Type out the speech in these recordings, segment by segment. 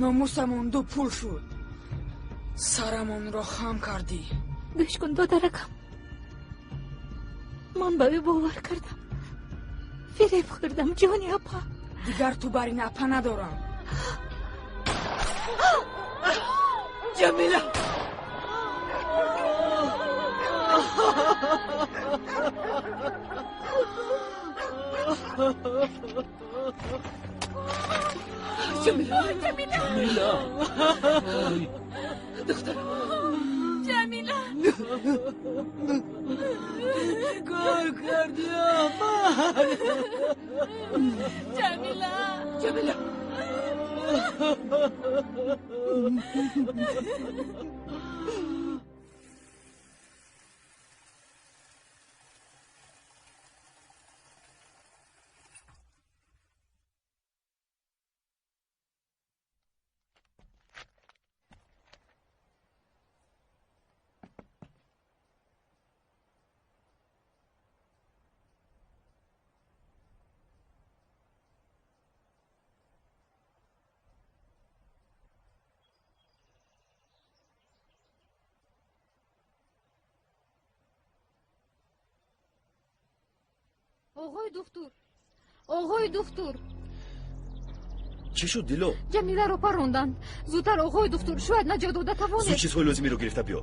Номусамон ду пул шуд. Сарамонро хам кардӣ. Гӯш кун, додаракам. Ман ба ӯ бовар кардам. Фиреб хӯрдам, ҷони апа. Дигар ту бар ин апа надорам. Ҷамила! Ҷамила! Ҷамила! Духтарам! Ҷамила! Чӣ кор кардӣ, Аҳмад? Ҷамила! Ҷамила! Оғои духтур, оғои духтур. Чӣ шуд, Дило? Ҷамиларо паронданд. Зудтар, оғои духтур, шояд наҷот дода тавонед. Зуд чизҳои лозимиро гирифта биё.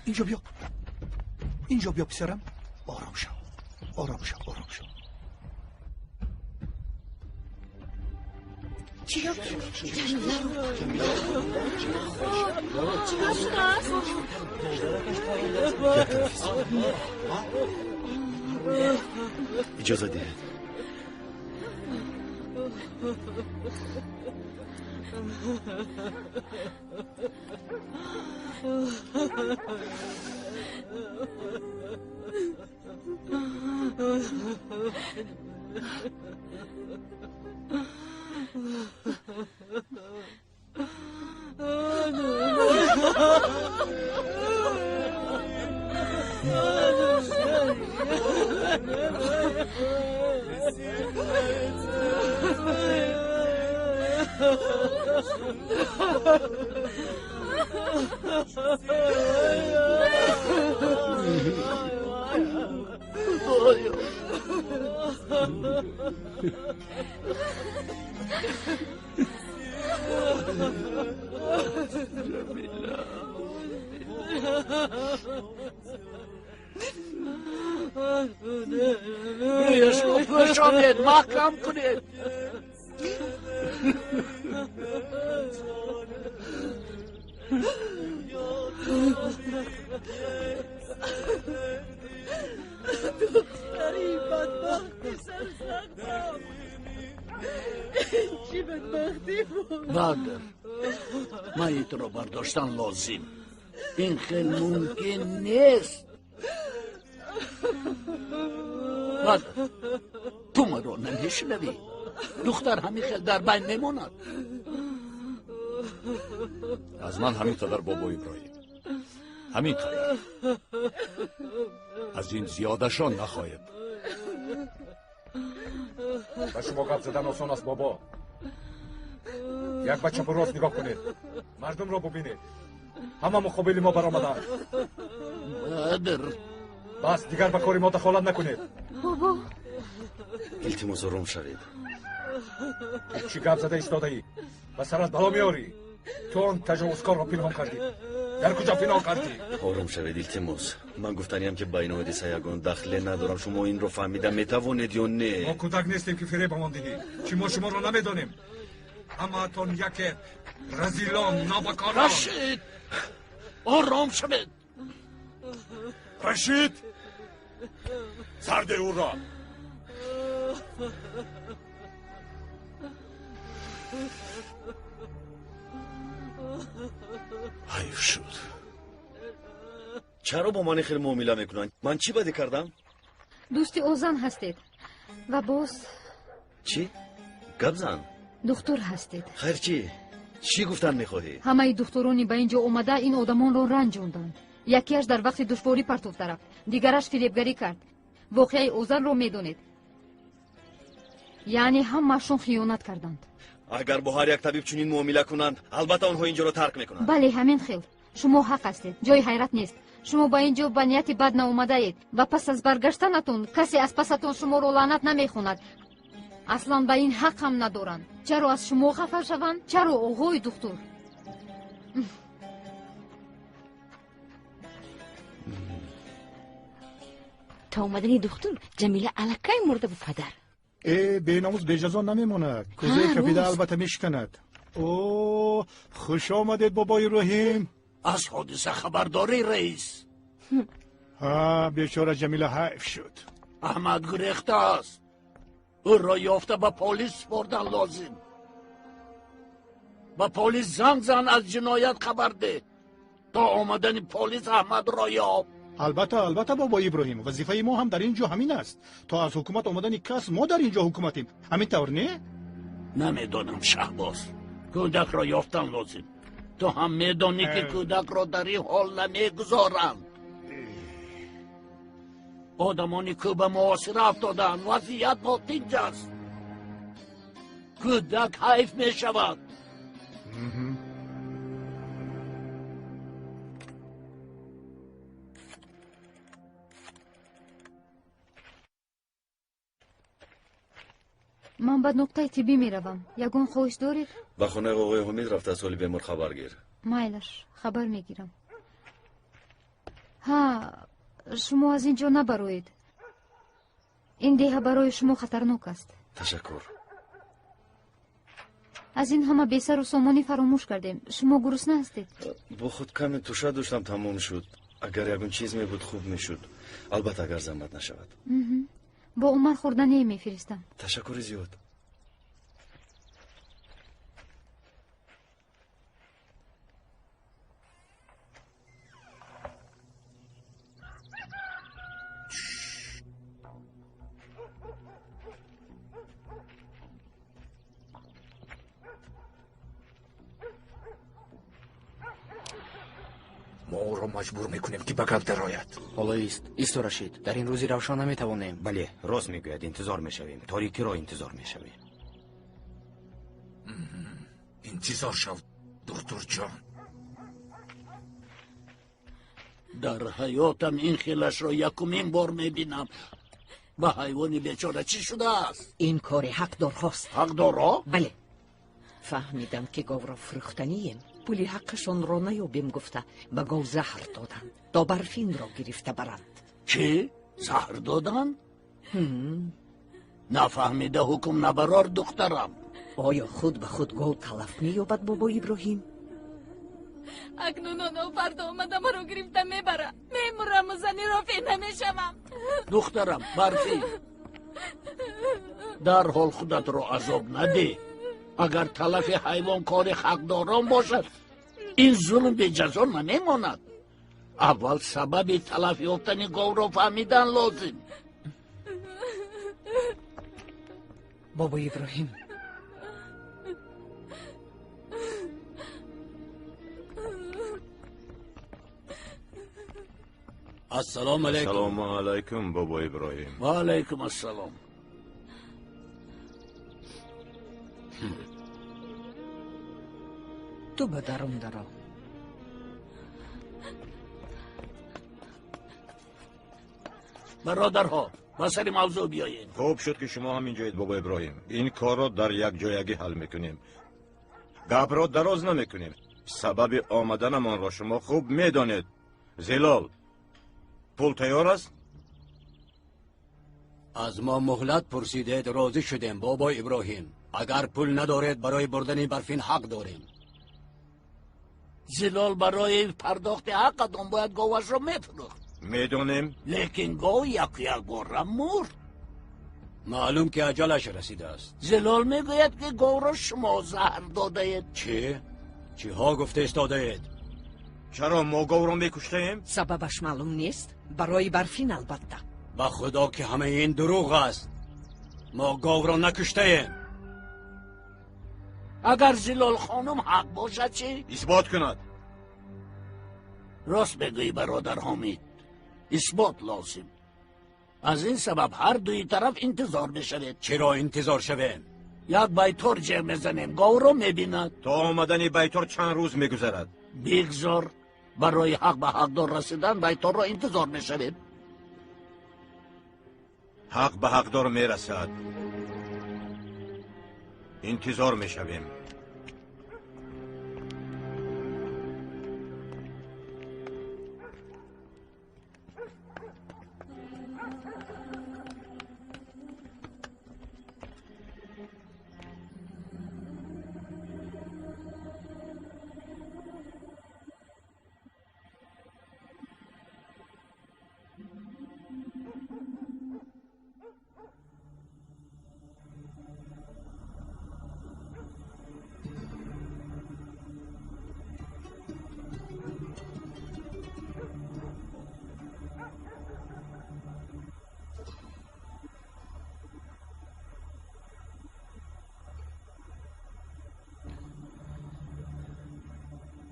اینجا بیا، اینجا بیا پسرم. آرام شو، آرام شو، آرام شو. چی شد؟ چی شد؟ اجازه دهید. رویش رو پوشانید، محکم کنید. دختری بدبختی سرسختم، چی بدبختی بود. بردر، میت رو برداشتن لازم. این خیلی ممکن نیست. بردر، تو مرا نمیشنوی. دختر همین خیلی در بین میماند. از من همین قدر بابا ابراهیم، همین قدر. از این زیادشان نخواهد. به شما گپ زدن آسان است بابا. یک بچه پر راست نگاه کنید، مردم را ببینید، همه مقابل ما برآمدند. بدر، بس دیگر به کار ما دخالت نکنید. بابا، التماس آرام شوید. چی گپ زده ایستاده ای؟ به سرت بلا میاری. تو آن تجاوزکار را پنهان کردی. در کجا پنهان کردی؟ آرام شوید التماس. من گفتنیم که با این حادثه یگان دخله ندارم. شما این رو فهمیده میتوانید یا نه؟ ما کودک نیستیم که فریبمان دهی. چی ما شما را نمیدانیم. همه‌تان یک رزیلان نابکاران. رشید، آرام شوید. رشید، Сарде ӯро. Ҳайф шуд. Чаро бо ман ин хел муомила мекунанд? Ман чӣ бадӣ кардам? Дӯсти Озан ҳастед ва боз чӣ? Гап зан. Духтур ҳастед. Хайр, чӣ? Чӣ гуфтан мехоҳӣ? Ҳамаи духтурони ба ин ҷо омада ин одамонро ранҷонданд. Якеаш дар вақти душворӣ партофта рафт, дигараш фиребгарӣ кард. Воқеаи Озанро медонед. Яъне ҳамаашон хиёнат карданд. Агар бо ҳар як табиб чунин муомила кунанд, албатта онҳо инҷоро тарк мекунанд. Бале, ҳамин хел. Шумо ҳақ ҳастед, ҷои ҳайрат нест. Шумо ба ин ҷо ба нияти бад наомадаед ва пас аз баргаштанатон касе аз пасатон шуморо лаънат намехонад. Аслан ба ин ҳақ ҳам надоранд. Чаро аз шумо хафа шаванд? Чаро, оғои духтур? То омадани духтур Ҷамила аллакай мурда буд, падар. Э, беномус беҷазо намемонад. Кӯзаи кафида албатта мешиканад. О, хуш омадед, бобои Иброҳим. Аз ҳодиса хабардорӣ, раис? Ҳа, бечора Ҷамила ҳайф шуд. Аҳмад гурехтааст. Ӯро ёфта ба полис супордан лозим. Ба полис занг зан, аз ҷиноят хабар деҳ. То омадани полис Аҳмадро ёб. Албатта, албатта, бобои Иброҳим, вазифаи мо ҳам дар ин ҷо ҳамин аст. То аз ҳукумат омадани кас мо дар ин ҷо ҳукуматем. Ҳамин тавр не? Намедонам, Шаҳбоз. Кӯдакро ёфтан лозим. Ту ҳам медонӣ, ки кӯдакро дар ин ҳол намегузоранд. Одамони кӯ ба муҳосира афтодаанд. Вазъият нотинҷ аст. Кӯдак ҳайф мешавад. Ман ба нуқтаи тиббӣ меравам. Ягон хоҳиш доред? Ба хонаи оғои Ҳумид рафта аз ҳоли бемор хабар гир. Майлаш, хабар мегирам. Ҳа, шумо аз ин ҷо набароед. Ин деҳа барои шумо хатарнок аст. Ташаккур. Аз ин ҳама бесару сомонӣ фаромӯш кардем. Шумо гурусна ҳастед? Бо худ каме туша доштам, тамом шуд. Агар ягон чиз мебуд, хуб мешуд. Албатта, агар заҳмат нашавад. Бо Умар хӯрдание мефиристам. Ташаккури зиёд. Мо ӯро маҷбур мекунем, ки ба гап дарояд. Ҳоло ист, исто, Рашид. Дар ин рӯзи равшан наметавонем. Бале, рост мегӯяд, интизор мешавем. Торикиро интизор мешавем. Интизор шав, духтурҷон. Дар ҳаётам ин хелашро якумин бор мебинам. Ба ҳайвони бечора чӣ шудааст? Ин кори ҳақдорҳост. Ҳақдорҳо? Бале. Фаҳмидам, ки говро фурӯхтанием. Пули ҳаққашонро наёбем гуфта, ба гов заҳр доданд, то Барфинро гирифта баранд. Чӣ? Заҳр доданд? Нафаҳмида ҳукм набарор, духтарам. Оё худ ба худ гов талаф меёбад, бобо Иброҳим? Акнун онҳо фардо омада маро гирифта мебарад. Мемураму зани Рофеъ намешавам. Духтарам, Барфин, дарҳол худатро азоб надеҳ. Агар талафи ҳайвон кори ҳақдорон бошад, ин зулм беҷазо намемонад. Аввал сабаби талаф ёфтани говро фаҳмидан лозим. Бобо Иброҳим, Ассалому алайкум. Ассалому алайкум, бобо Иброҳим. Ва алайкум ассалом. Ту ба дарун даро. Бародарҳо, ба сари мавзӯъ биёед. Хуб шуд, ки шумо ҳам инҷоед, бобо Иброҳим. Ин корро дар якҷоягӣ ҳал мекунем. Гапро дароз намекунем. Сабаби омаданамонро шумо хуб медонед. Зилол, пул тайёр аст? Аз мо муҳлат пурсидед, розӣ шудем, бобои Иброҳим. Агар пул надоред, барои бурдани Барфин ҳақ дорем. Зилол, барои пардохти ҳаққатон бояд говашро мефурӯхт. Медонем. Лекин гов яку-якбора мурд. Маълум ки аҷалаш расидааст. Зилол мегӯяд, ки говро шумо заҳр додаед. Чӣ? Чиҳо гуфта истодаед? Чаро мо говро мекуштаем? Сабабаш маълум нест. Барои Барфин албатта. Ба худо ки ҳамаи ин дурӯғ аст. Мо говро накуштаем. Агар Зилол хонум ҳақ бошад чӣ? Исбот кунад. Рост мегӯӣ, бародар Ҳомид, исбот лозим. Аз ин сабаб ҳар дуи тараф интизор мешавед. Чиро интизор шавем? Як байтор ҷеғ мезанем, говро мебинад. То омадани байтор чанд рӯз мегузарад. Бигзор, барои ҳақ ба ҳақдор расидан байторро интизор мешавем. Ҳақ ба ҳақдор мерасад. Интизор мешавем.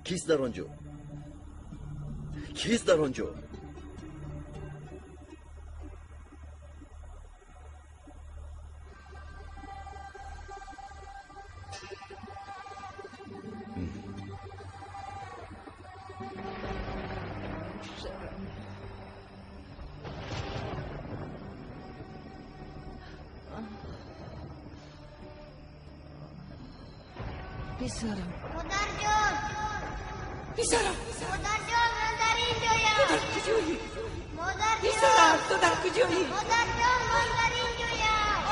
Кист дар он ҷо? Кист дар он ҷо? Писарам. Модарҷон! Писарам! Модарҷон, ман дар инҷоям! Ту дар куҷоӣ? Модарҷон! Писарам, ту дар куҷоӣ? Модарҷон, ман дар инҷоям!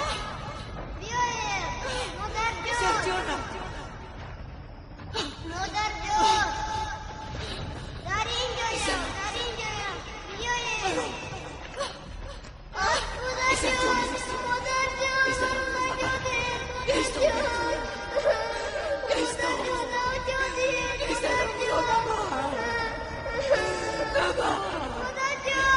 Биёед! Модарҷон! Писарҷонам! Модарҷон! Дар инҷоям! Дар инҷоям! Биёед! Оҳ, модарҷон! Модарҷон! Наҷотем! Модарҷон!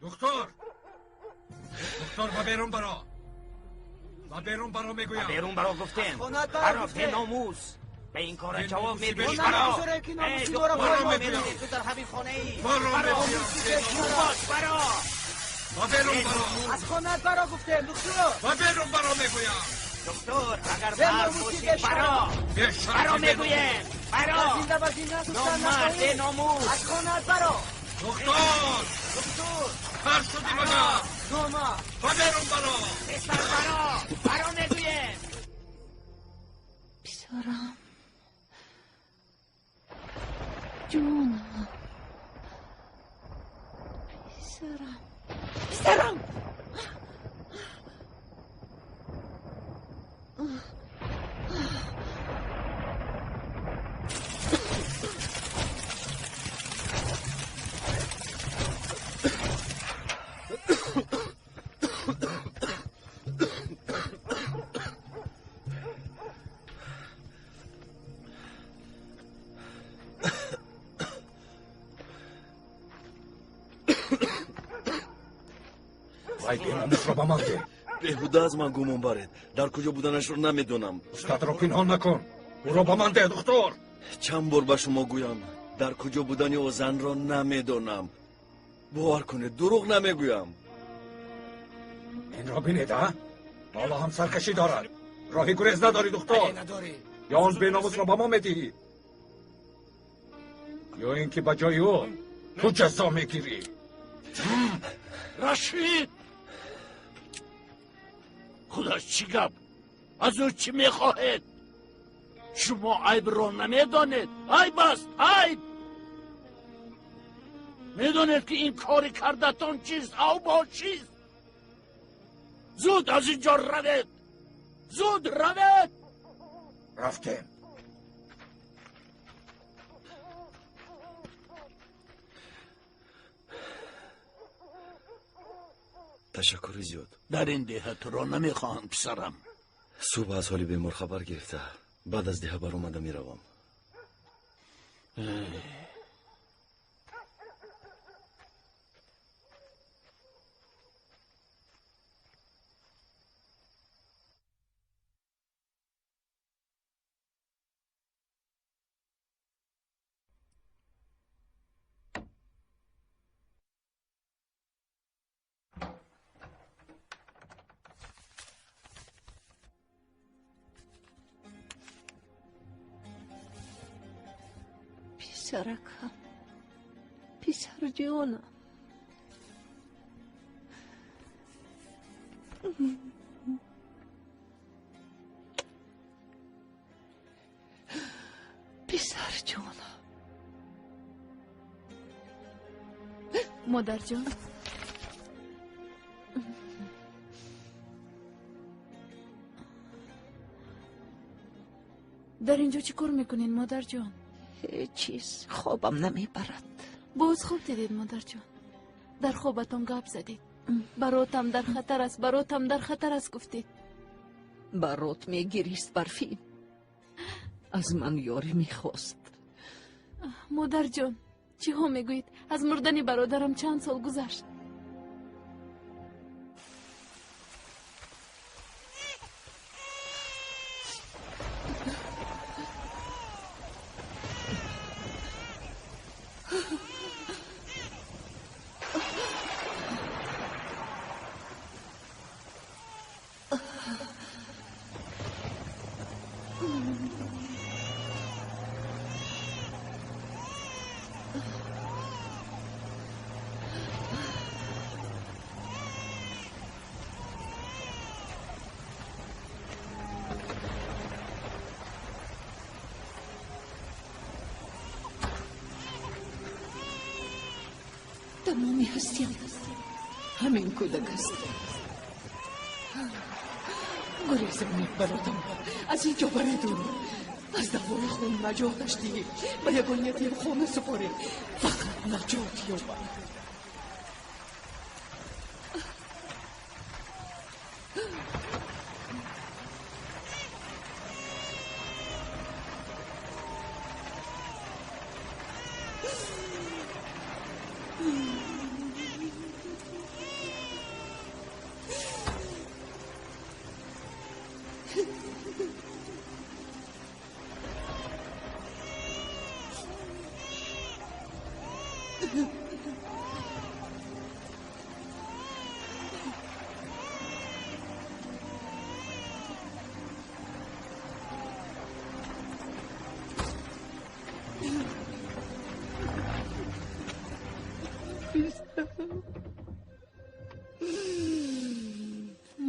Духтур! Духтур, ба берун баро! Ба берун баро мегӯям! Ба берун баро гуфтем! Баро, номус! Ба ин кора ҷавоб медиҳӣ! Баро! Эй, духтур, медонӣ ту дар ҳамин хонаӣ! Баро мегӯям! Бош, баро! Ба берун баро! Аз хонаат баро гуфтем, духтур! Ба берун баро мегӯям! Духтур, агар мард бошӣ, баро! Баро мегӯем! Баро! Номард, номус! Аз хонаат баро! Духтур! Духтур! Хар шудӣ магар? Номард! Ба берун баро! Писар, баро! Баро мегӯем! Писарам. Ҷонам. Писарам. Писарам! Вай беномусро ба ман деҳ. Беҳуда аз ман гумон баред. Дар куҷо буданашро намедонам. Устадро пинҳон накун. Ӯро ба ман деҳ, духтур. Чанд бор ба шумо гӯям, дар куҷо будани о занро намедонам. Бовар кунед, дурӯғ намегӯям. Инро бинед, а? Ҳоло ҳам саркашӣ дорад. Роҳи гурез надорӣ, духтур. Ё он беномусро ба мо медиҳӣ, ё ин ки ба ҷои ӯ ту ҷазо мегирӣ. Рашид! Худо, чӣ гап? Аз ӯ чӣ мехоҳед? Шумо айбро намедонед. Айб аст, айб! Медонед, ки ин кори кардатон чист, авбо чист? Зуд аз инҷо равед! Зуд равед! Рафтем. Ташаккури зиёд. Дар ин деҳа туро намехоҳам, писарам. Субҳ аз ҳоли бемор хабар гирифта, баъд аз деҳа баромада меравам. Писаракам, писарҷонам. Писарҷонам. Модарҷон. Дар инҷо чӣ кор мекунед, модарҷон? Ҳеҷ чиз, хобам намебарад. Боз хоб дидед, модарҷон? Дар хобатон гап задед. Баротам дар хатар аст, баротам дар хатар аст гуфтед. Барот мегирист, Барфин. Аз ман ёрӣ мехост. Модарҷон, чиҳо мегӯед? Аз мурдани бародарам чанд сол гузашт. Тамоми ҳастиям ҳамин кӯдак аст. Гурезонед, баротам, аз ин ҷо баред ӯро. Аз давои хун наҷоташ диҳед, ба ягон ятимхона супоред, фақат наҷот ёбад.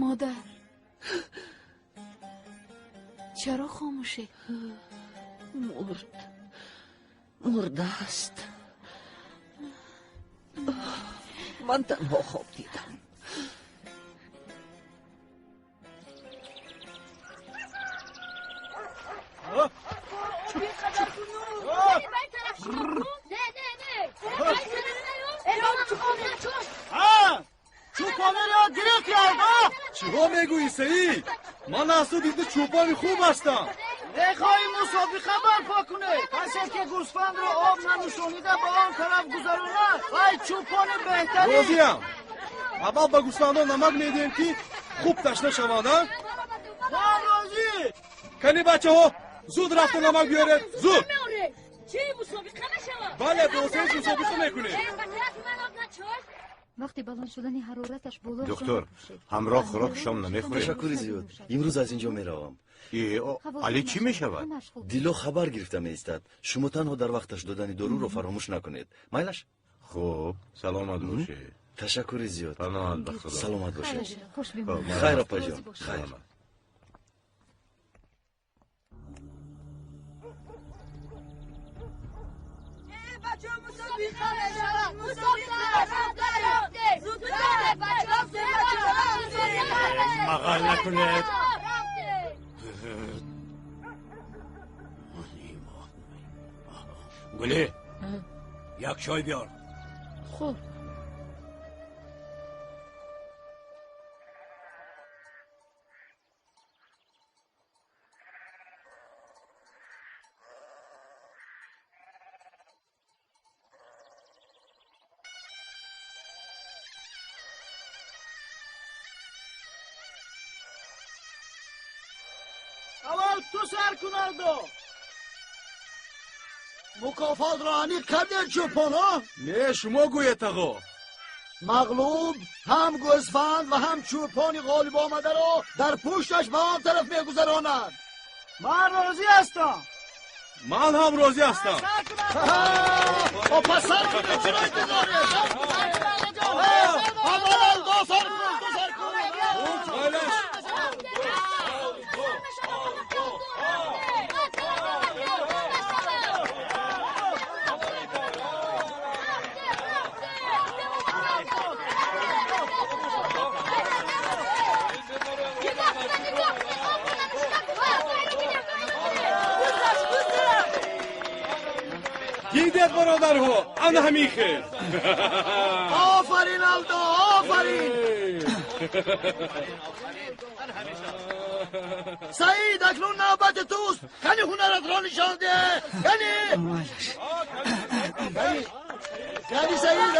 Модар, чаро хомӯшед? Мурд, мурдааст. Ман танҳо хоб дидам. Чиҳо мегӯӣ, Саид? Ман аз ту дида чӯпони хуб ҳастам. Мехоҳӣ мусобиқа барпо кунед? Касе ки гӯсфандро об нанӯшонида ба он тараф гузаронад, вай чӯпони беҳтарин. Розиям. Аввал ба гӯсфандон намак медиҳем, ки хуб ташна шаванд, а? Ман розӣ. Кани бачаҳо, зуд рафта намак биёред, зуд. Чӣ мусобиқа мешавад? Бале, бо Саид мусобиқа мекунем. Вақти баланд шудани ҳарораташ боло. Доктор, ҳамроҳ хӯроки шом намехӯрем? Ташаккури зиёд. Имрӯз аз инҷо меравам. Али чӣ мешавад? Дило хабар гирифта меистад. Шумо танҳо дар вақташ додани доруро фаромӯш накунед. Майлаш? Хуб, саломат бошед. Ташаккури зиёд. Паноҳат ба Худо. Саломат бошед. Хайр, опаҷон. Хайр. Мусобиқа мешавад! Зудтар, бачаҳо! Дағал накунед. Гулӣ, як чой биёр. Хуб. Аввал ту сар кун, Алдо. Мукофотро аниқ кардед, чӯпонҳо? Не, шумо гӯед, тағо. Мағлуб ҳам гӯсфанд ва ҳам чӯпони ғолиб омадаро дар пушташ ба он тараф мегузаронад. Ман розӣ ҳастам. Ман ҳам розӣ ҳастам. Пас сар кунед, чиро интизоред? Аввал Алдо сар кун, ту сар кун. Дидед, бародарҳо, ана ҳамин хел. Офарин, Алдо, офарин. Саид, акнун навбати туст. Кани ҳунаратро нишон деҳ. Кани, кани, Саид.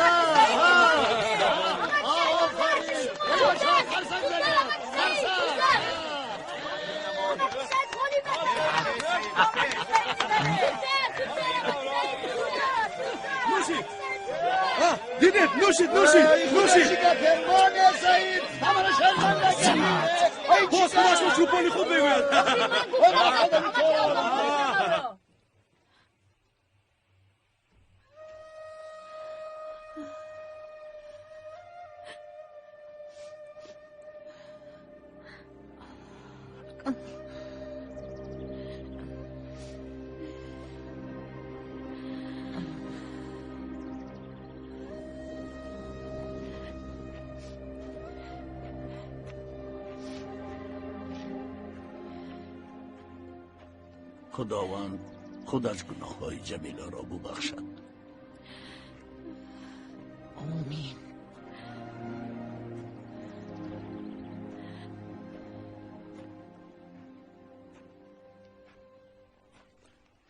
Офарин. Қарсак занед, қарсак. Нӯшид. Дидед, нӯшид, нӯшид, нӯшид. Саид, ҳамаро шарманда кардӣ. Боз худашро чӯпони хуб мегӯяд. Худованд худаш гуноҳҳои Ҷамиларо бубахшад. Омин.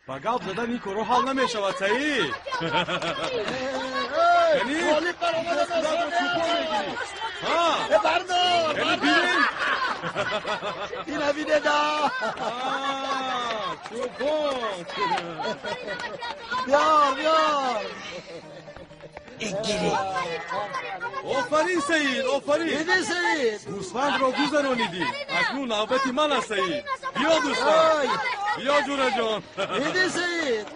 Ба гап задан ин корҳо ҳал намешавад, Саид. Ғолиб баромада. Чӯпон мегирӣ. Бардор. Бинед. Ина бинеда. Чӯпон. Биёр, биёр. Гирӣ. Офарин, Саид, офарин. Диди, Саид? Гӯсфандро гузаронидӣ. Акнун навбати ман аст, Саид. Биё, дӯстон, биё, ҷураҷон. Диди, Саид?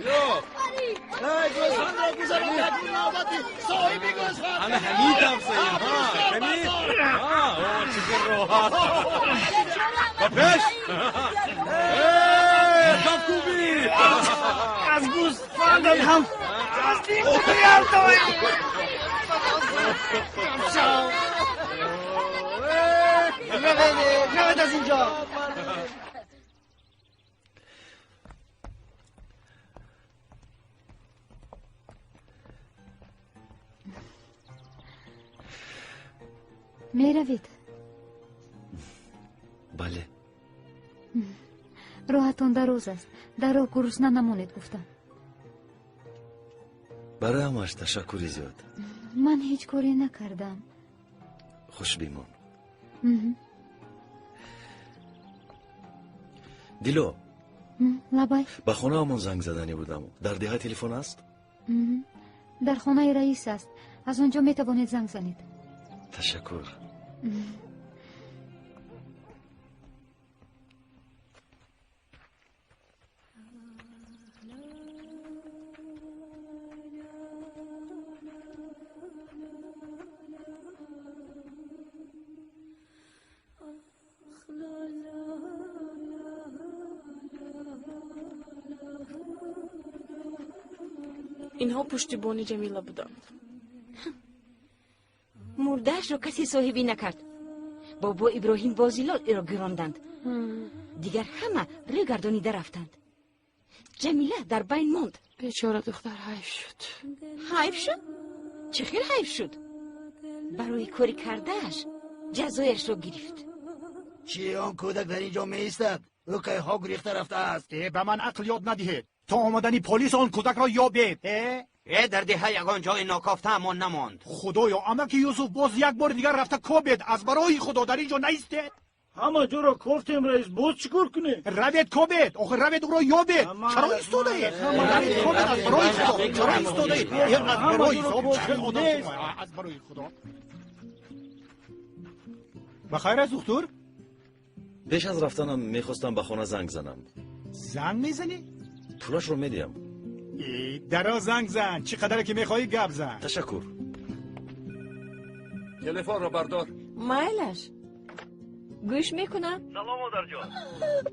Биё. Гӯсфандро гузаронид, акнун навбати соҳиби гӯсфанд. Ана ҳамин тавр, Саид. Кани, чӣ қадр роҳат. Ба пеш, кафкӯбӣ. Аз гӯсфандам ҳам наздиктар Алдои. Равед аз инҷо. Меравед? Бале. Роҳатон дароз аст, дар роҳ гурусна намонед гуфтам. Барои ҳамааш ташаккури зиёд. Ман ҳеҷ коре накардам. Хуш бимон, Дило. Лабай. Ба хонаамон занг заданӣ будам. Дар деҳа телефон аст? Дар хонаи раис аст, аз он ҷо метавонед занг занед. Ташаккур. Инҳо пуштибони Ҷамила буданд. Мурдаашро касе соҳибӣ накард. Бобо Иброҳим бо Зилол иро гиронданд. Дигар ҳама рӯй гардонида рафтанд. Ҷамила дар байн монд. Бечора духтар ҳайф шуд. Ҳайф шуд? Чӣ хел ҳайф шуд? Барои кори кардааш ҷазояшро гирифт. Чӣ, он кӯдак дар ин ҷо меистад? Ӯ кайҳо гурехта рафтааст. Ба ман ақл ёд надиҳед. То омадани полис он кӯдакро ёбед. Э, дар деҳа ягон ҷои нокофтаамон намонд. Худоё, амаки Юсуф боз як бори дигар рафта кобед. Аз барои Худо дар ин ҷо наистед. Ҳама ҷоро кофтем, раис, боз чӣ кор кунем? Равед кобед, охир равед ӯро ёбед. Чаро истодаед? Равед кобед, аз барои Худо. Чаро истодаед? Аз барои Худо, чӣ одам шумо? Аз барои Худо. Ба хайр аст, духтур? Пеш аз рафтанам мехостам ба хона занг занам. Занг мезанӣ? Пулашро медиҳам. Даро занг зан, чӣ қадаре ки мехоҳӣ гап зан. Ташаккур. Телефонро бардор. Майлаш, гӯш мекунам. Салом, модарҷон.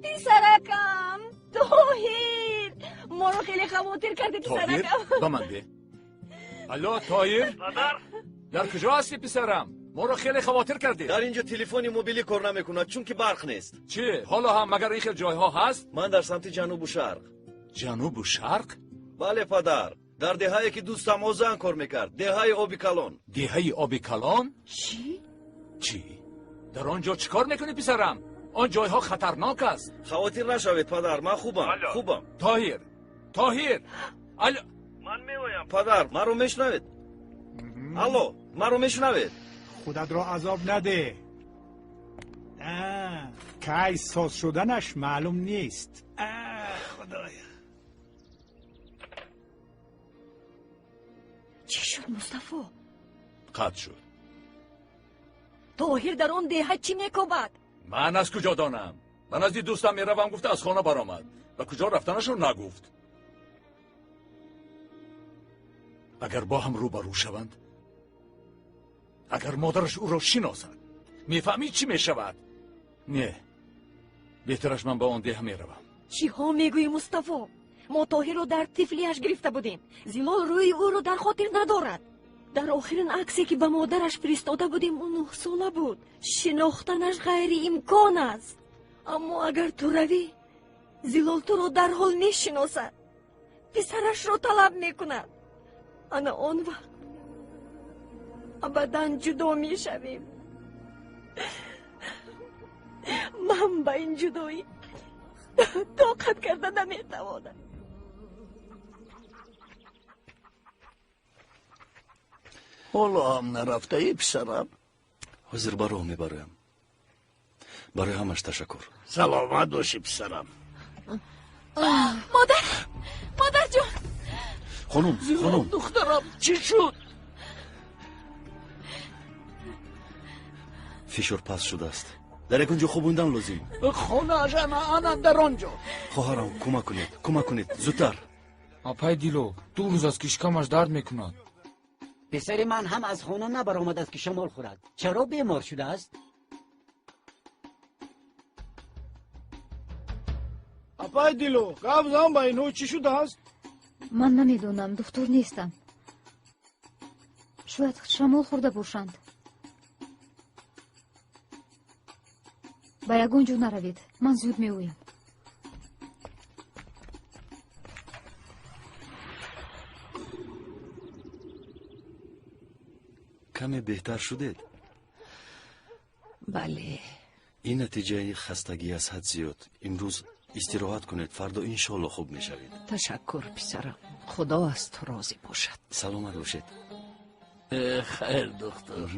Писаракам Тоҳир, моро хеле хавотир кардӣ, писаракам. Ба ман де. Алло, Тоҳир. Падар. Дар куҷо ҳастӣ, писарам? Моро хеле хавотир кардӣ. Дар инҷо телефони мобилӣ кор намекунад, чунки барқ нест. Чӣ, ҳоло ҳам магар ин хел ҷойҳо ҳаст? Ман дар самти ҷанубу шарқ. Ҷанубу шарқ? Бале, падар, дар деҳае ки дӯстам Озан кор мекард, деҳаи Оби Калон. Деҳаи Оби Калон? Чӣ? Чӣ? Дар он ҷо чӣ кор мекунӣ, писарам? Он ҷойҳо хатарнок аст. Хавотир нашавед, падар, ман хубам, хубам. Тоҳир, Тоҳир, алло. Ман меоям. Падар, маро мешунавед? Алло, маро мешунавед? Худатро азоб наде. Кай соз шуданаш маълум нест. Худоя. Чӣ шуд, Мустафо? Қатъ шуд. Тоҳир дар он деҳа чӣ мекобад? Ман аз куҷо донам? Ба назди дӯстам меравам гуфта аз хона баромад. Ба куҷо рафтанашро нагуфт. Агар бо ҳам рӯбарӯ шаванд, агар модараш ӯро шиносад, мефаҳмӣ чӣ мешавад? Не, беҳтараш ман ба он деҳа меравам. Чиҳо мегӯӣ, Мустафо? Мо Тоҳирро дар тифлиаш гирифта будем. Зилол рӯи ӯро дар хотир надорад. Дар охирин аксе ки ба модараш фиристода будем, ӯ 9-сола буд. Шинохтанаш ғайриимкон аст. Аммо агар ту равӣ, Зилол туро дарҳол мешиносад, писарашро талаб мекунад. Ана он вақт абадан ҷудо мешавем. Ман ба ин ҷудоӣ тоқат карда наметавонам. Ҳоло ҳам нарафтаӣ, писарам? Ҳозир ба роҳ мебароям. Барои ҳамаш ташаккур. Саломат бошӣ, писарам. Модар, модарҷон. Хонум, хонум. Духтарам, чӣ шуд? Фишор паст шудааст. Дар ягон ҷо хобондан лозим. Хонааш ана дар он ҷо. Хоҳарам, кӯмак кунед, кӯмак кунед, зудтар. Апай Дило, 2 рӯз аст ки шикамаш дард мекунад. Писари ман ҳам аз хона набаромадааст ки шамол хӯрад. Чаро бемор шудааст? Апай Дило, гап зан ба инҳо, чӣ шудааст? Ман намедонам, духтур нестам. Шояд шамол хӯрда бошанд. Ба ягон ҷо наравед, ман зуд меоям. Каме беҳтар шудед? Бале. Ин натиҷаи хастагӣ аз ҳад зиёд. Имрӯз истироҳат кунед, фардо иншоалло хуб мешавед. Ташаккур, писарам. Худо аз ту розӣ бошад. Саломат бошед. Хайр, духтур.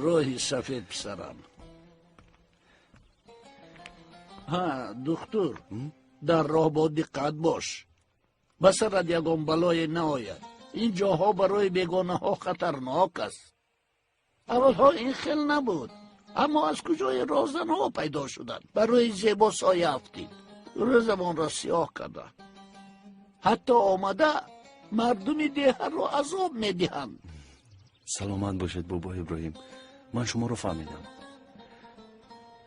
Роҳи сафед, писарам. Ҳа, духтур, дар роҳ бо диққат бош. Ба сарат ягон балое наояд. Ин ҷоҳо барои бегонаҳо хатарнок аст. Аввалҳо ин хел набуд, аммо аз куҷои роҳзанҳо пайдо шуданд. Барои зебо соя афтид, рӯзамонро сиёҳ карда. Ҳатто омада мардуми деҳаро азоб медиҳанд. Саломат бошед, бобо Иброҳим. Ман шуморо фаҳмидам.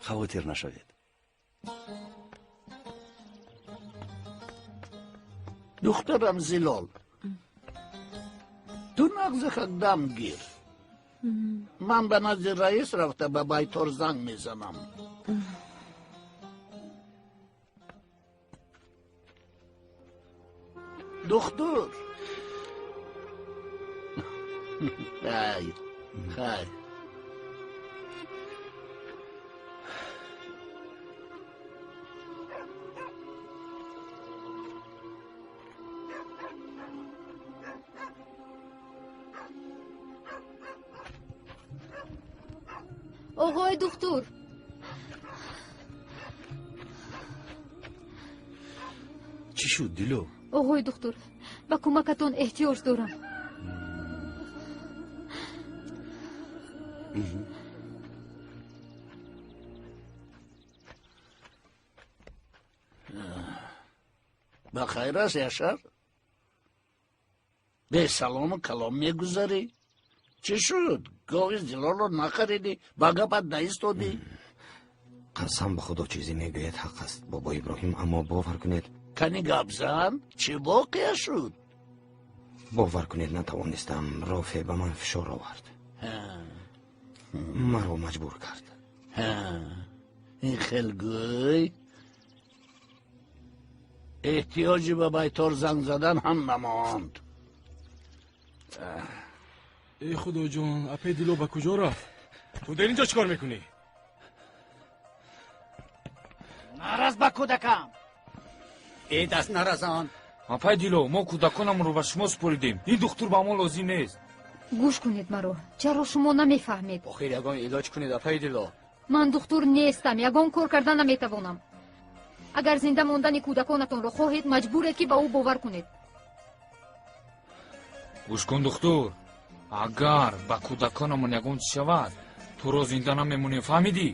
Хавотир нашавед. Духтарам Зилол, Ту нағзихак дам гир. Ман ба назди раис рафта ба байтор занг мезанам. Духтур. Хайр, хайр. Оғои духтур. Чӣ шуд, Дило? Оғои духтур, ба кӯмакатон эҳтиёҷ дорам. Ба хайр аст, Яшар? Бесалому калом мегузарӣ? Чӣ шуд? Гови Зилолро нахаридӣ, ба гапат наистодӣ? Қасам ба Худо, чизе мегӯяд ҳақ аст, бобо Иброҳим, аммо бовар кунед. Кани гап зан, чӣ воқеа шуд? Бовар кунед, натавонистам. Рофе ба ман фишор овард, маро маҷбур кард. Ин хел гӯй, эҳтиёҷи ба байтор занг задан ҳам намонд. Эй Худоҷон, апаи Дило ба куҷо рафт? Ту дар инҷо чӣ кор мекунӣ? Нараз ба кӯдакам. Э, даст наразон. Апаи Дило, мо кӯдаконамонро ба шумо супоридем. Ин духтур ба мо лозим нест. Гӯш кунед маро, чаро шумо намефаҳмед? Охир ягон илоҷ кунед, апаи Дило. Ман духтур нестам, ягон кор карда наметавонам. Агар зинда мондани кӯдаконатонро хоҳед, маҷбуред, ки ба ӯ бовар кунед. Гӯш кун, духтур, агар ба кӯдаконамон ягон чиз шавад, туро зинда намемонем, фаҳмидӣ?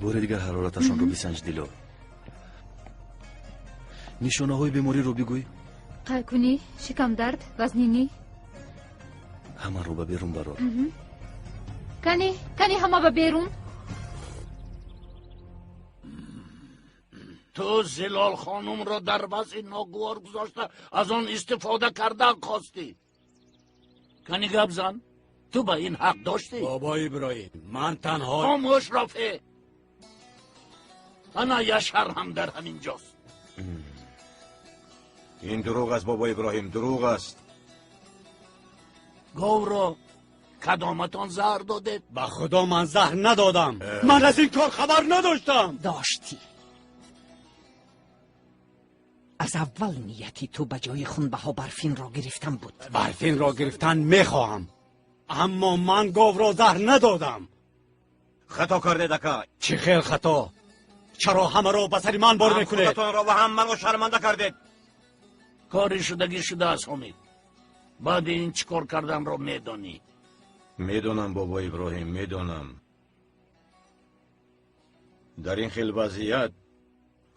Бори дигар ҳарораташонро бисанҷ, Дило. Нишонаҳои бемориро бигӯй. Қайкунӣ, шикамдард, вазнинӣ. Ҳамаро ба берун барор. Кани, кани, ҳама ба берун. Ту Зилол хонумро дар вазъи ногувор гузошта, аз он истифода кардан хостӣ. Кани гап зан, ту ба ин ҳақ доштӣ? Бобо Иброҳим, ман танҳо. Хомӯш, Рофеъ. Ана Яшар ҳам дар ҳамин ҷост. Ин дурӯғ аст, бобо Иброҳим, дурӯғ аст. Говро кадоматон заҳр додед? Ба Худо, ман заҳр надодам. Ман аз ин кор хабар надоштам. Доштӣ. Аз аввал нияти ту ба ҷои хунбаҳо Барфинро гирифтан буд. Барфинро гирифтан мехоҳам, аммо ман говро заҳр надодам. Хато кардед, ака. Чӣ хел хато? Чаро ҳамаро ба сари ман бор мекунед? Худатонро ва ҳам маро шарманда кардед. Кори шудагӣ шудааст, Ҳомид. Баъди ин чӣ кор карданро медонӣ? Медонам, бобо Иброҳим, медонам. Дар ин хел вазъият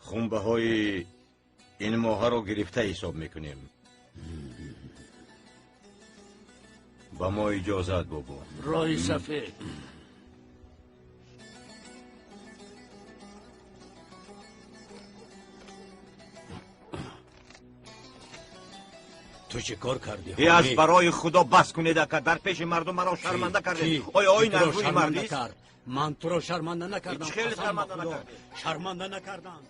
хунбаҳои ин моҳаро гирифта ҳисоб мекунем. Ба мо иҷозат, бобо. Роҳи сафед. Ту чӣ кор кардӣ? Э, аз барои Худо бас кунед, ака. Дар пеши мардум маро шарманда кардед. Оё ин аз рӯи мардист? Ман туро шарманда накардам. Чӣ хеле шарманда накардӣ? Шарманда накардам.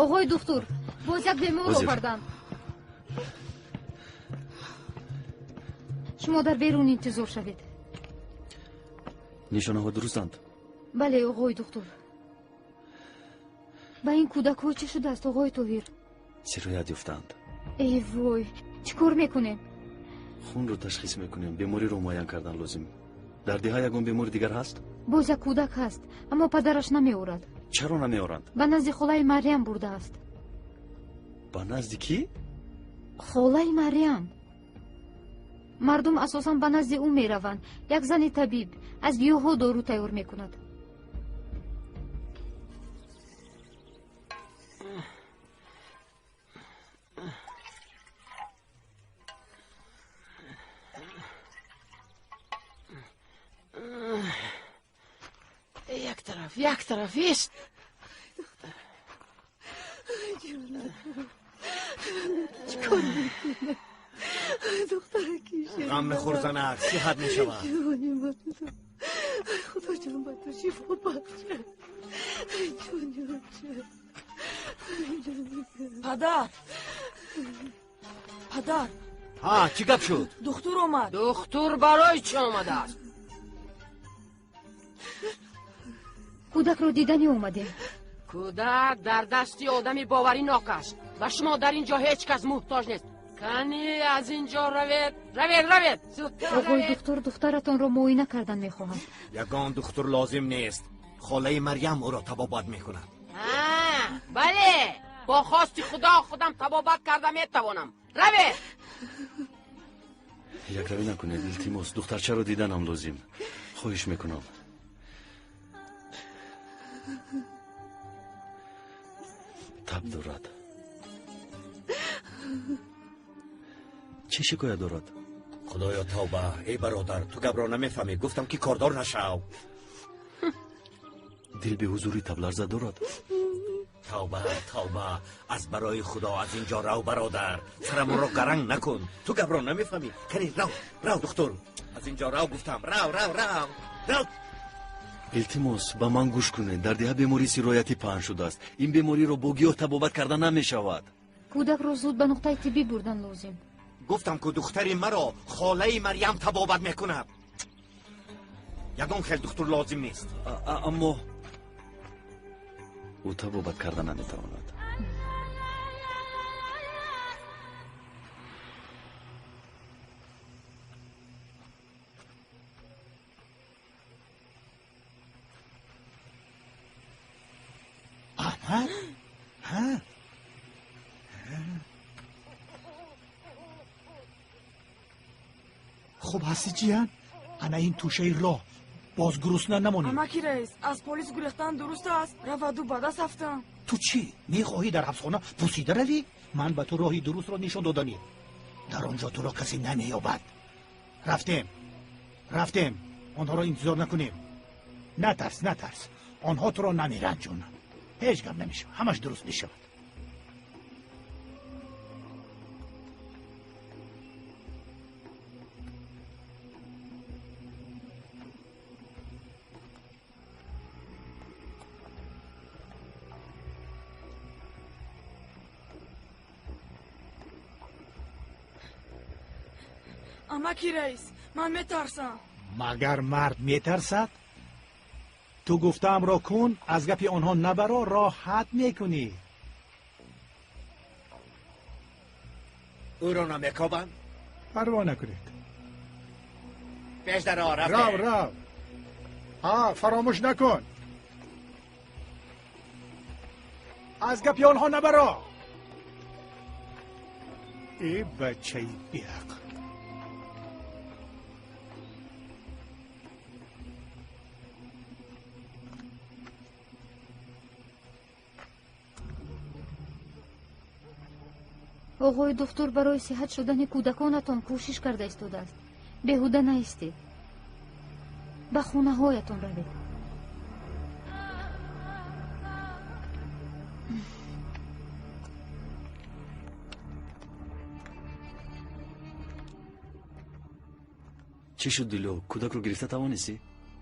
Оғои духтур, боз як бемор оварданд. Шумо дар берун интизор шавед. Нишонаҳо дурустанд? Бале, оғои духтур. Ба ин кӯдакҳо чӣ шудааст, оғои Тоҳир? Сироят ёфтаанд. Эй вой, чӣ кор мекунем? Хунро ташхис мекунем, бемориро муайян кардан лозим. Дар деҳа ягон бемори дигар ҳаст? Боз як кӯдак ҳаст, аммо падараш намеорад. Чаро намеоранд? Ба назди холаи Марьям бурдааст. Ба назди кӣ? Холаи Марьям. Мардум асосан ба назди ӯ мераванд. Як зани табиб аз гиёҳҳо дору тайёр мекунад. тараф, як тараф ист. Чӣ кор мекунам? Ғам мехӯр, занак, сиҳат мешавад. Худо ҷон, ба ту шифо бахшад. Ҷони оча. Падар, падар. Ҳа, чӣ гап шуд? Духтур омад. Духтур барои чӣ омадааст? Кӯдакро диданӣ омадем. Кӯдак дар дасти одами боваринок аст. Ба шумо дар ин ҷо ҳеҷ кас муҳтоҷ нест. Кани аз ин ҷо равед, равед, равед, зудтар. Оғои духтур духтаратонро муоина кардан мехоҳад. Ягон духтур лозим нест. Холаи Марьям ӯро табобат мекунад. Бале, бо хости Худо худам табобат карда метавонам. Равед. Якравӣ накунед, илтимос. Духтарчаро диданам лозим. Хоҳиш мекунам. Таб дорад. Чӣ шикоят дорад? Худоё, тавба! Эй бародар, ту гапро намефаҳмӣ. Гуфтам, ки кордор нашав. Дил беҳузурӣ, табларза дорад. Тавба, тавба! Аз барои Худо аз ин ҷо рав, бародар. Сарамонро гаранг накун. Ту гапро намефаҳмӣ. Кани рав, рав, духтур. Аз ин ҷо рав, гуфтам. Рав, рав, рав, рав. Илтимос, ба ман гӯш кунед. Дар деҳа бемории сироятӣ паҳн шудааст. Ин бемориро бо гиёҳ табобат карда намешавад. Кӯдакро зуд ба нуқтаи тиббӣ бурдан лозим. Гуфтам, ку духтари маро холаи Марьям табобат мекунад. Ягон хел духтур лозим нест. Аммо ӯ табобат карда наметавонад. Аҳмад? Ҳа? Хуб ҳастӣ, ҷиян? Ана ин тӯшаи роҳ, боз гурусна намонӣ. Амаки раис, аз полис гурехтан дуруст аст? Раваду ба даст афтам. Ту чӣ мехоҳӣ, дар ҳабсхона пусида равӣ? Ман ба ту роҳи дурустро нишон доданӣ. Дар он ҷо туро касе намеёбад. Рафтем, рафтем, онҳоро интизор накунем. Натарс, натарс, онҳо туро намеранҷонанд. Ҳеҷ гап намешавад, ҳамаш дуруст мешавад. Амаки раис, ман метарсам. Магар мард метарсад? Ту гуфтаамро кун, аз гапи онҳо набаро, роҳат мекунӣ. Ӯро намекобанд? Парво накунед. Пеш даро, рафте. Рав, рав. Ҳа, фаромӯш накун. Аз гапи онҳо набаро. Э, бачаи беақл. Оғои духтур барои сиҳат шудани кӯдаконатон кӯшиш карда истодааст. Беҳуда наистед. Ба хонаҳоятон равед. Чӣ шуд, Дило? Кӯдакро гирифта тавонистӣ?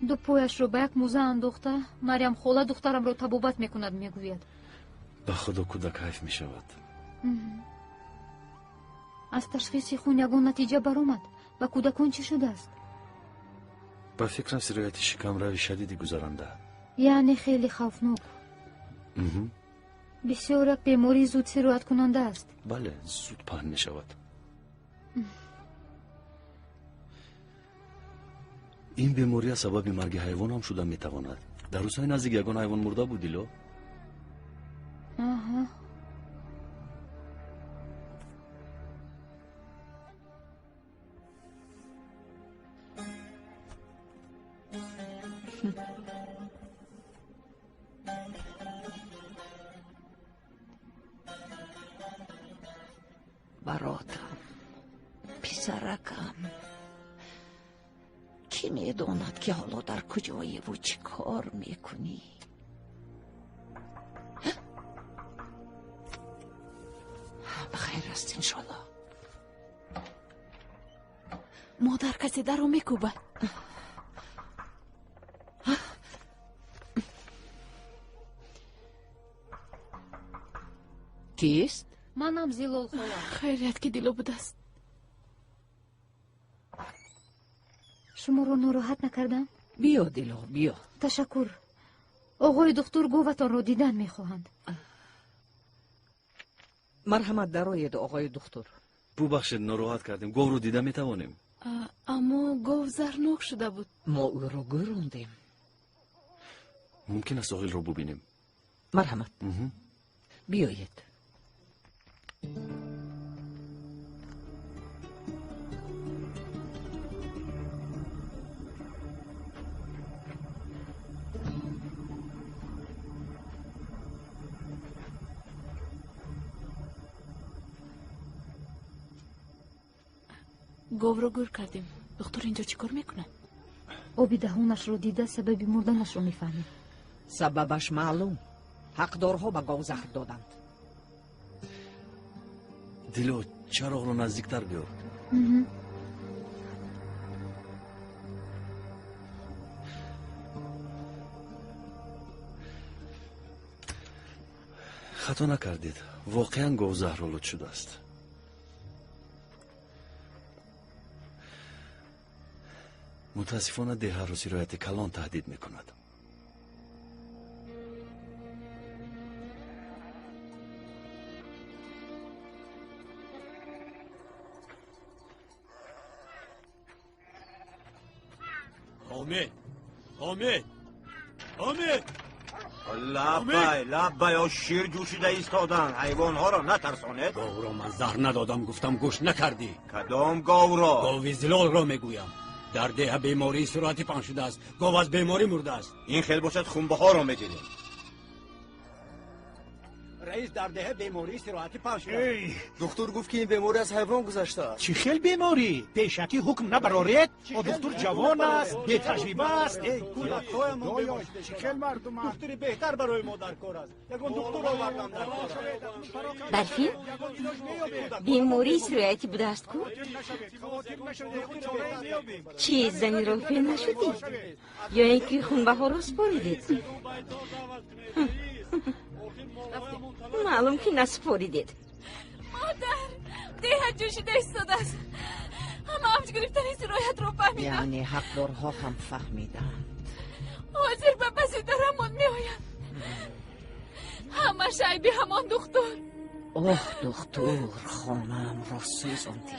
Ду пояшро ба як мӯза андохта, Марьям хола духтарамро табобат мекунад, мегӯяд. Ба Худо, кӯдак ҳайф мешавад. Аз ташхиси хун ягон натиҷа баромад? Ба кӯдакон чӣ шудааст? Ба фикрам, сирояти шикамрави шадиди гузаранда. Яъне хеле хавфнок. Бисёр як бемории зуд сирояткунанда аст. Бале, зуд паҳн мешавад. Ин бемория сабаби марги ҳайвон ҳам шуда метавонад. Дар рӯзҳои наздик ягон ҳайвон мурда буд, Дило? Аҳа. Баротам, писаракам, кӣ медонад, ки ҳоло дар куҷоеву чӣ кор мекунӣ? аст, иншоаллоҳ. Модар, касе дарро мекӯбад. Кист? Манам Зилол хола. Хайрият ки Дило будааст. Шуморо нороҳат накардам? Биё, Дило, биё. Ташаккур. Оғои духтур говатонро дидан мехоҳанд. Марҳамат, дароед, оғои духтур. Бубахшед, нороҳат кардем. Говро дида метавонем? Аммо гов зарнок шуда буд. Мо ӯро гӯрондем. Мумкин аст оғилро бубинем? Марҳамат, биёед. Говро гӯр кардем. Духтур инҷо чӣ кор мекунад? Оби даҳонашро дида сабаби мурданашро мефаҳмем. Сабабаш маълум. Ҳақдорҳо ба гов заҳр доданд. Дило, чароғро наздиктар биёр. Хато накардед. Воқеан гов заҳролуд шудааст. Мутаассифона, деҳаро сирояти калон таҳдид мекунад. Омед, Омед, Омед! Лаббай, лаббай, о шир ҷӯшида истоданд. Ҳайвонҳоро натарсонед. Говро ман заҳр надодам, гуфтам, гӯш накардӣ. Кадом говро? Гови Зилолро мегӯям. Дар деҳа бемории суръати паҳн шудааст. Гов аз беморӣ мурдааст. Ин хел бошад, хунбаҳоро мегирем. Раис, дар деҳа бемории сироатӣ паҳн шудааст. Духтур гуфт, ки ин беморӣ аз ҳайвон гузаштааст. Чӣ хел беморӣ? Пешакӣ ҳукм набароред. О духтур ҷавон аст, бетаҷриба аст. Чӣ хел мардум? Духтури беҳтар барои мо дар кор аст. Ягон духтур овардам дар кор. Барфин, бемории сироятӣ будааст ку? Чӣ, зани рофеъ нашудӣ? Ё ин ки хунбаҳоро супоридед? Маълум, ки насупоридед. Модар, деҳа ҷӯшида истодааст. Ҳама авҷ гирифтани сироятро фаҳмиданд. Яъне ҳақдорҳо ҳам фаҳмиданд. Ҳозир ба паси дарамон меоянд. Ҳамаш айби ҳамон духтур. Оҳ, духтур, хонаамро сӯзондӣ.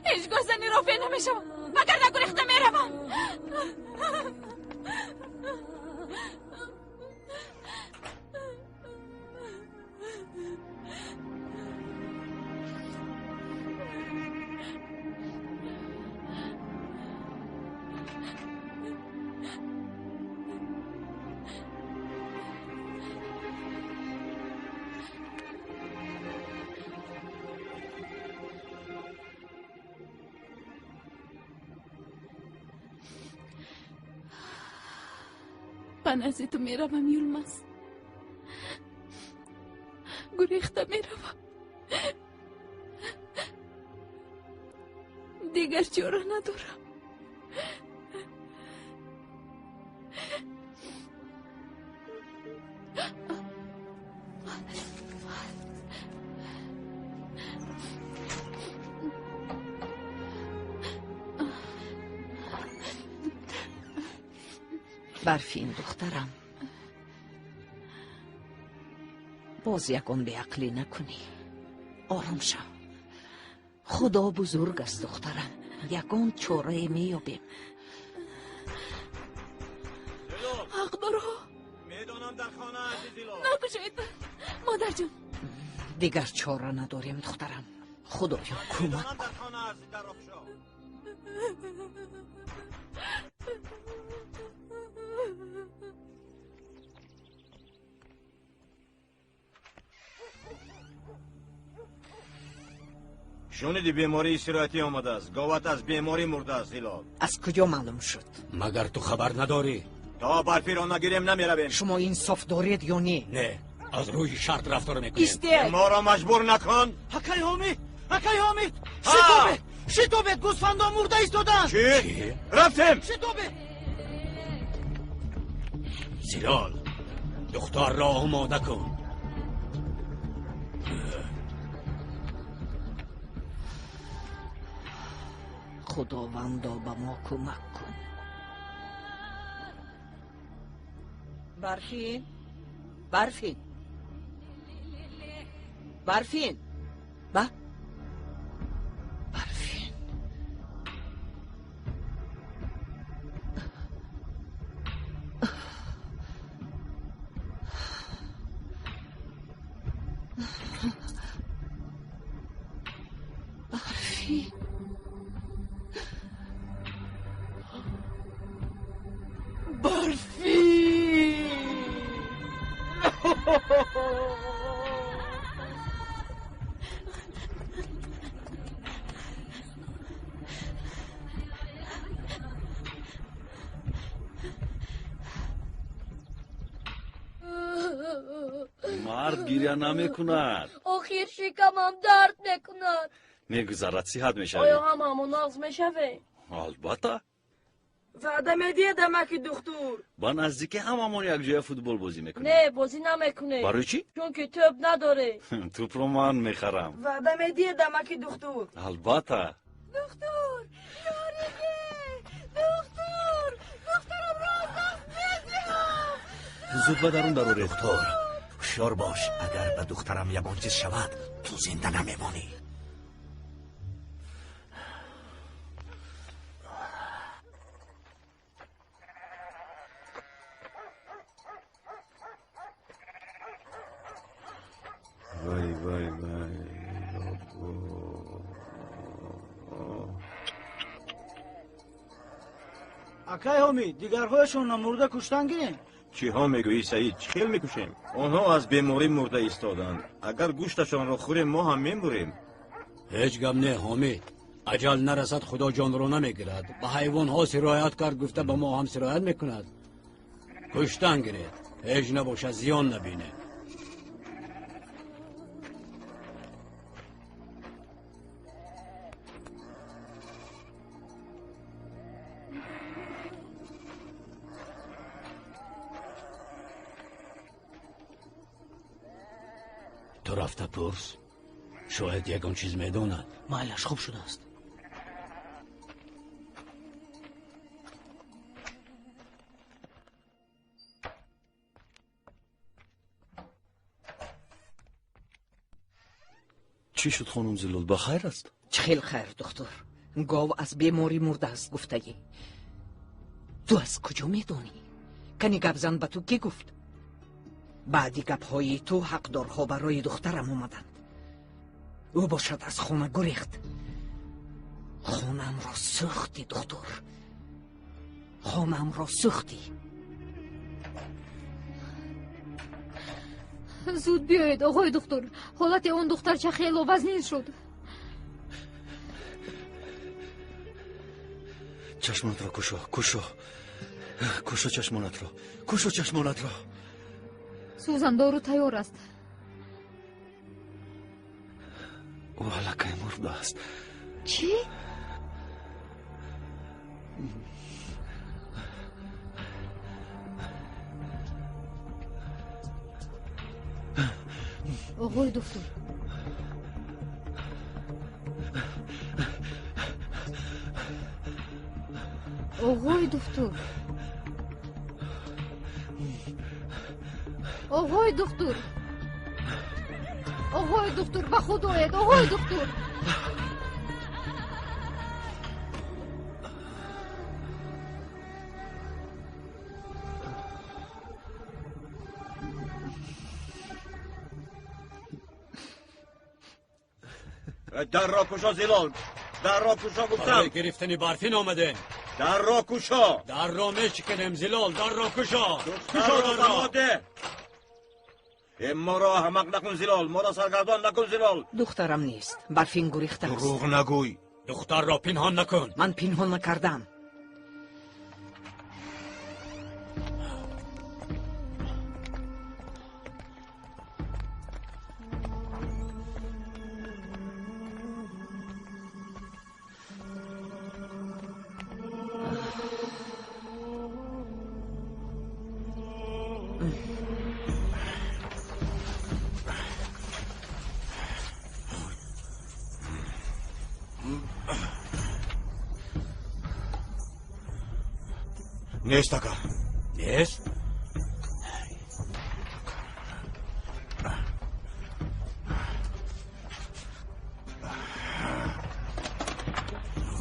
Ҳеҷ гоҳ зани рофеъ намешавам, вагарна гурехта меравам. Ба назди ту меравам, Юлмаз. Гурехта меравам. Дигар чора надорам. Барфин, духтарам, боз ягон беақлӣ накунӣ. Ором шав. Худо бузург аст, духтарам. Ягон чорае меёбем. Ҳақдорҳо, Медонам, дар хона ҳасти, Зилол. накушед, модарҷон. Дигар чора надорем, духтарам. Худоё, кӯмак Медонам, дар хона ҳасти, дарро кушо. Шуниди, бемории сироятӣ омадааст. Говат аз беморӣ мурдааст, Зилол. Аз куҷо маълум шуд? Магар ту хабар надорӣ? То барфиро нагирем, намеравем. Шумо инсоф доред ё не? Не, Аз рӯи шарт рафтор мекунем. Истед! Моро маҷбур накун. Акай Ҳомид, акай Ҳомид, шитобед, шитобед, гӯсфандон мурда истодаанд. Чӣ? Рафтем. Шитобед. Зилол, духтарро омода кун. Худовандо, ба мо кӯмак кун. Барфин, Барфин, Барфин, ба Барфин. Барфин. Барфин. Мард гиря намекунад. Охир шикамам дард мекунад. Мегузарад, сиҳат мешавӣ. Оё ҳамаамон нағз мешавем? Албатта. Ваъда медиҳед, амаки духтур? Ба наздикӣ ҳамамон якҷоя футбол бозӣ мекунем. Не, бозӣ намекунем. Барои чӣ? Чунки тӯб надорем. Тӯбро ман мехарам. Ваъда медиҳед, амаки духтур? Албатта. Духтур, ёриге! Духтур, духтарамро аз даст медиҳам. Зуд ба дарун дароред. Духтур, ҳушёр бош, агар ба духтарам ягон чиз шавад, ту зинда намемонӣ. Вай, вай, вай. Акай Ҳомид, дигарҳояшонро мурда куштан гирем. Чиҳо мегӯӣ, Саид? Чӣ хел мекушем? Онҳо аз беморӣ мурда истоданд. Агар гӯшташонро хӯрем, мо ҳам мемурем. Ҳеҷ гап не, Ҳомид. Аҷал нарасад, худо ҷонро намегирад. Ба ҳайвонҳо сироят кард, гуфта ба мо ҳам сироят мекунад. Куштан гиред, ҳеҷ набошад, зиён набинед. Ту рафта пурс, шояд ягон чиз медонад. Майлаш, хуб шудааст. Чӣ шуд, хонум Зилол, ба хайр аст? Чӣ хел хайр, духтур? Гов аз беморӣ мурдааст, гуфтагӣ. Ту аз куҷо медонӣ? Кани гапзан, ба ту кӣ гуфт? Баъди гапҳои ту ҳақдорҳо барои духтарам омаданд. Ӯ бошад аз хона гурехт. Хонаамро сӯхтӣ, духтур, хонаамро сӯхтӣ. Зуд биёед, оғои духтур, ҳолати он духтарча хело вазнин шуд. Чашмонатро кушо, кушо, кушо чашмонатро, кушо чашмонатро. Сӯзандору тайёр аст. Ӯ аллакай мурдааст. Чӣ? Оғои духтур, оғои духтур, оғои духтур, оғои духтур, ба худ оед, оғои духтур. Дарро кушо, Зилол, дарро кушо гуфтам. Барои гирифтани Барфин омадем. Дарро кушо. Дарро мешиканем, Зилол, дарро кушо. Кушо дарро. Моро аҳмақ накун, Зилол, моро саргардон накун, Зилол. Духтарам нест, Барфин гурехтааст. Дурӯғ нагӯй. Духтарро пинҳон накун. Ман пинҳон накардам. Нест, ака. Нест?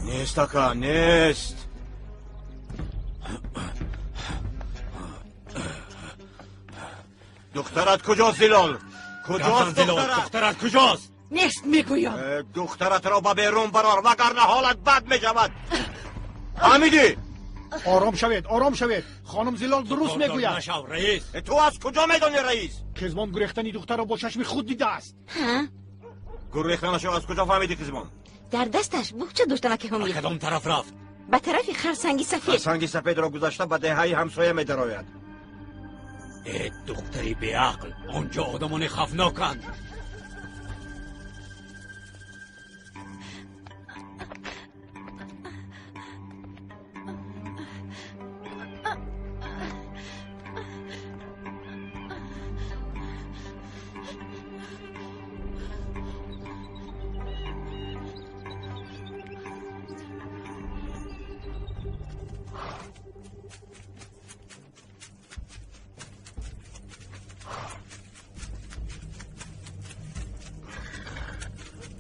Нест, ака, нест. Духтарат куҷост, Зилол? Куҷост духтарат? Духтарат куҷост? Нест мегӯям. Духтаратро ба берун барор, вагарна ҳолат бад мешавад. Фаҳмидӣ? Ором шавед, ором шавед. Хонум Зилол дуруст мегӯяд. Нашав, раис. Ту аз куҷо медонӣ, раис? Қизмон гурехтани духтарро бо чашми худ дидааст. Гурехтанашро аз куҷо фаҳмидӣ, Қизмон? Дар дасташ буғча доштам, ки ҳомид. Ба кадом тараф рафт? Ба тарафи харсанги сафед. Харсанги сафедро гузашта ба деҳаи ҳамсоя медарояд. Э, духтари беақл, он ҷо одамони хавфноканд.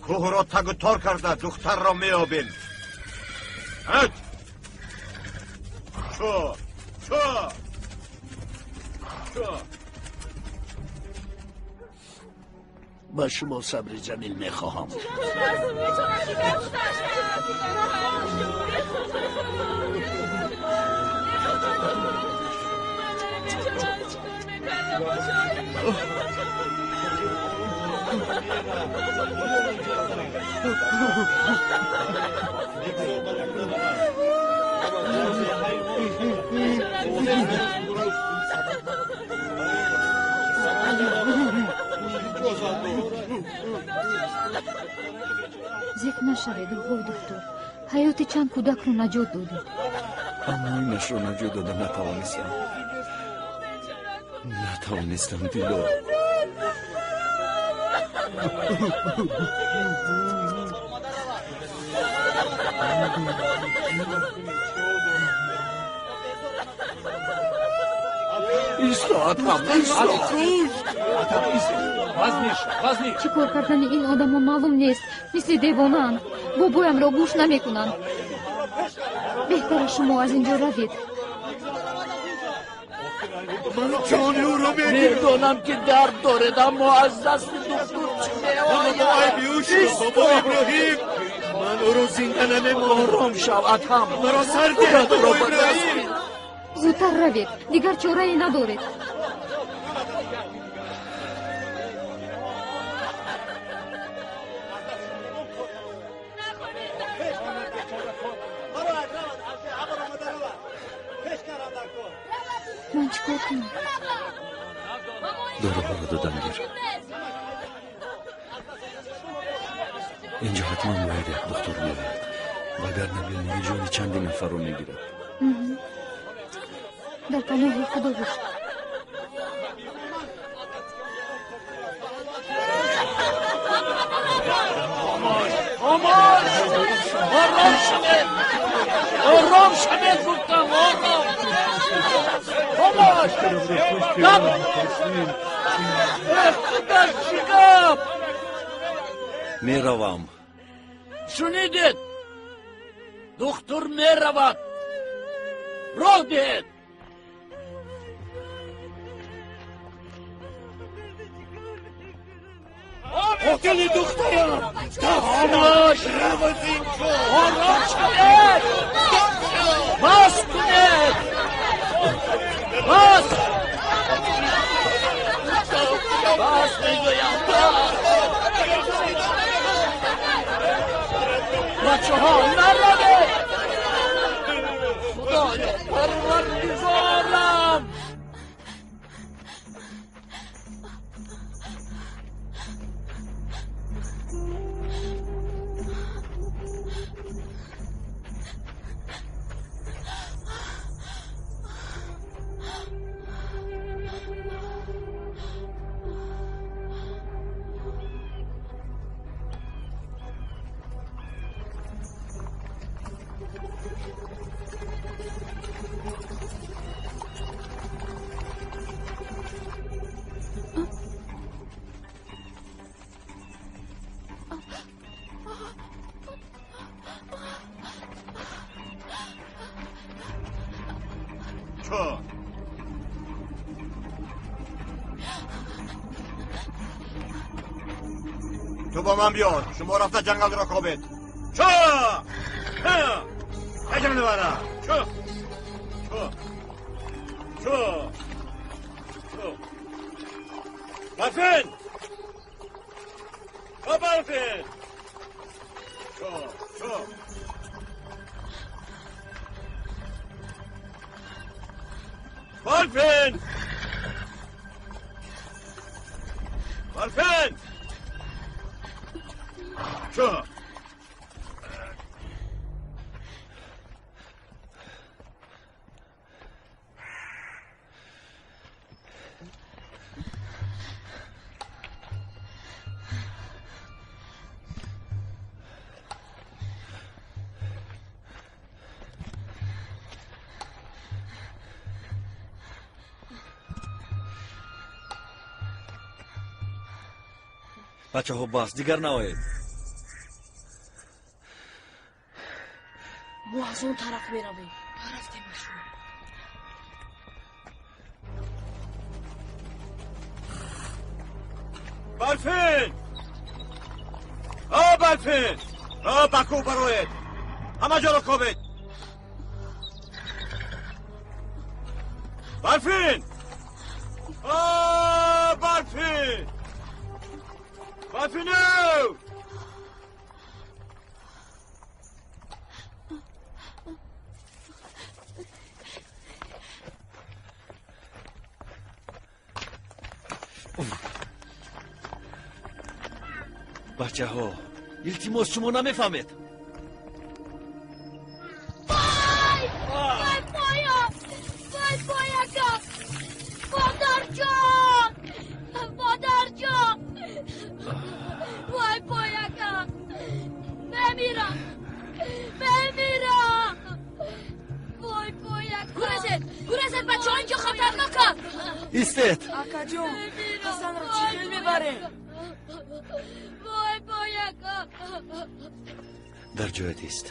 Кӯҳро тагу тор карда духтарро меёбем. Ҳат! Чо! Чо! Чо! Ба шумо сабри ҷамил мехоҳам. Зиқ нашавед, оғои духтур. Ҳаёти чанд кӯдакро наҷот додед. Аммо инашро наҷот дода натавонистам. Натавонистам, Дило. Исто, Атам, исто. Чӣ кор кардани ин одамон маълум нест. Мисли девонаанд. Бобоямро гӯш намекунанд. Беҳтара шумо аз ин ҷо равед. Ман ҷони ӯро медонам, ки дард доред, аммо аз дасти духтур чӣ меояд? Бобо Иброҳим, ман ӯро зинда намемонам. Ором шав, Атам. Маро сар деҳ, Худатро ба даст Иброҳим. Зудтар равед, дигар чорае надоред. Ман чӣ кор кунам? Доруҳоро додам гир. Инҷо ҳатман бояд як духтур биёяд, вагарна беморӣ ҷони чанди нафарро мегирад. Дар паноҳи Худо бош. Хомӯш! Ором шавед! Ором шавед, гуфтам, ором! Хомӯш! Гап! Э, худо, чӣ гап? Меравам. Шунидед? Духтур меравад. Роҳ диҳед. Қотили духтарам! Хомӯш! Рав аз ин ҷо! Ором шавед! Бас кунед! Бас! Бас мегӯям, бас! Бачаҳо, наравед! Худоё, Парвардигорам! تو با من بیاد. شما رفته جنگل را کابید. چو اجازه برا چو چو چو چو برفین او برفین چو چو برفین برفین چو бачаҳо, бас, дигар наоед. Мо аз он тараф меравем. Рафтем ба шумо. Барфин! О, Барфин! О, ба кӯҳ бароед! Ҳама ҷоро кобед! Барфин! О, Барфин! Барфину! Бачаҳо, илтимос, шумо намефаҳмед. Вай! Вай, поя! Вай, пояка! Модарҷон! Модарҷон! Вай, пояка! Мемирам! Мемирам! Вой, пояка! Гурезед! Гурезед, бачаҳо, инҷо хатарнок аст! Истед! Акаҷон, Ҳасанро чӣ хел мебарем? Вой, пояка! Дар ҷоят ист.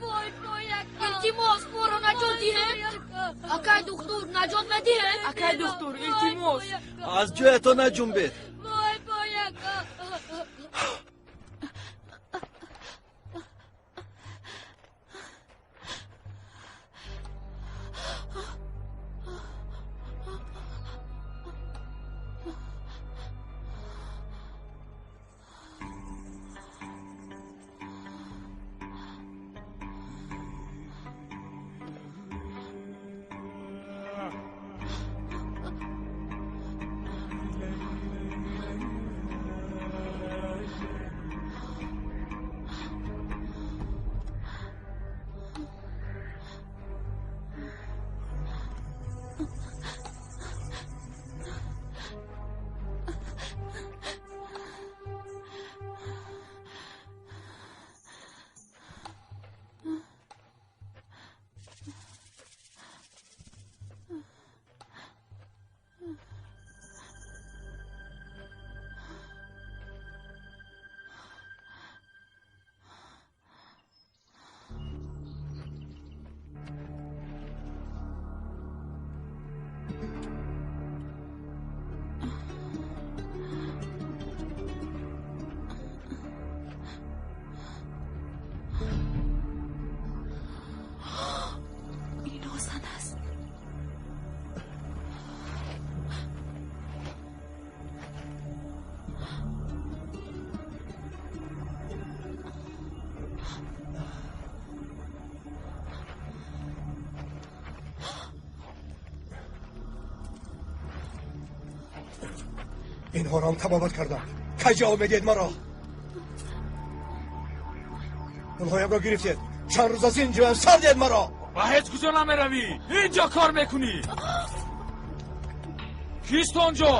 Вой, пояка! Илтимос, моро наҷот диҳед! Акай духтур, наҷот медиҳед? Акай духтур, илтимос! Аз ҷоятон наҷунбед. Вой, пояка! Ин Ҳасан аст. Инҳоро ҳам табобат кардам. Кай ҷавоб медиҳед маро? Пулҳоямро гирифтед. Чанд рӯз аз ин ҷоям сар диҳед маро. Ба ҳеҷ куҷо намеравӣ. Инҷо кор мекунӣ. Кист онҷо?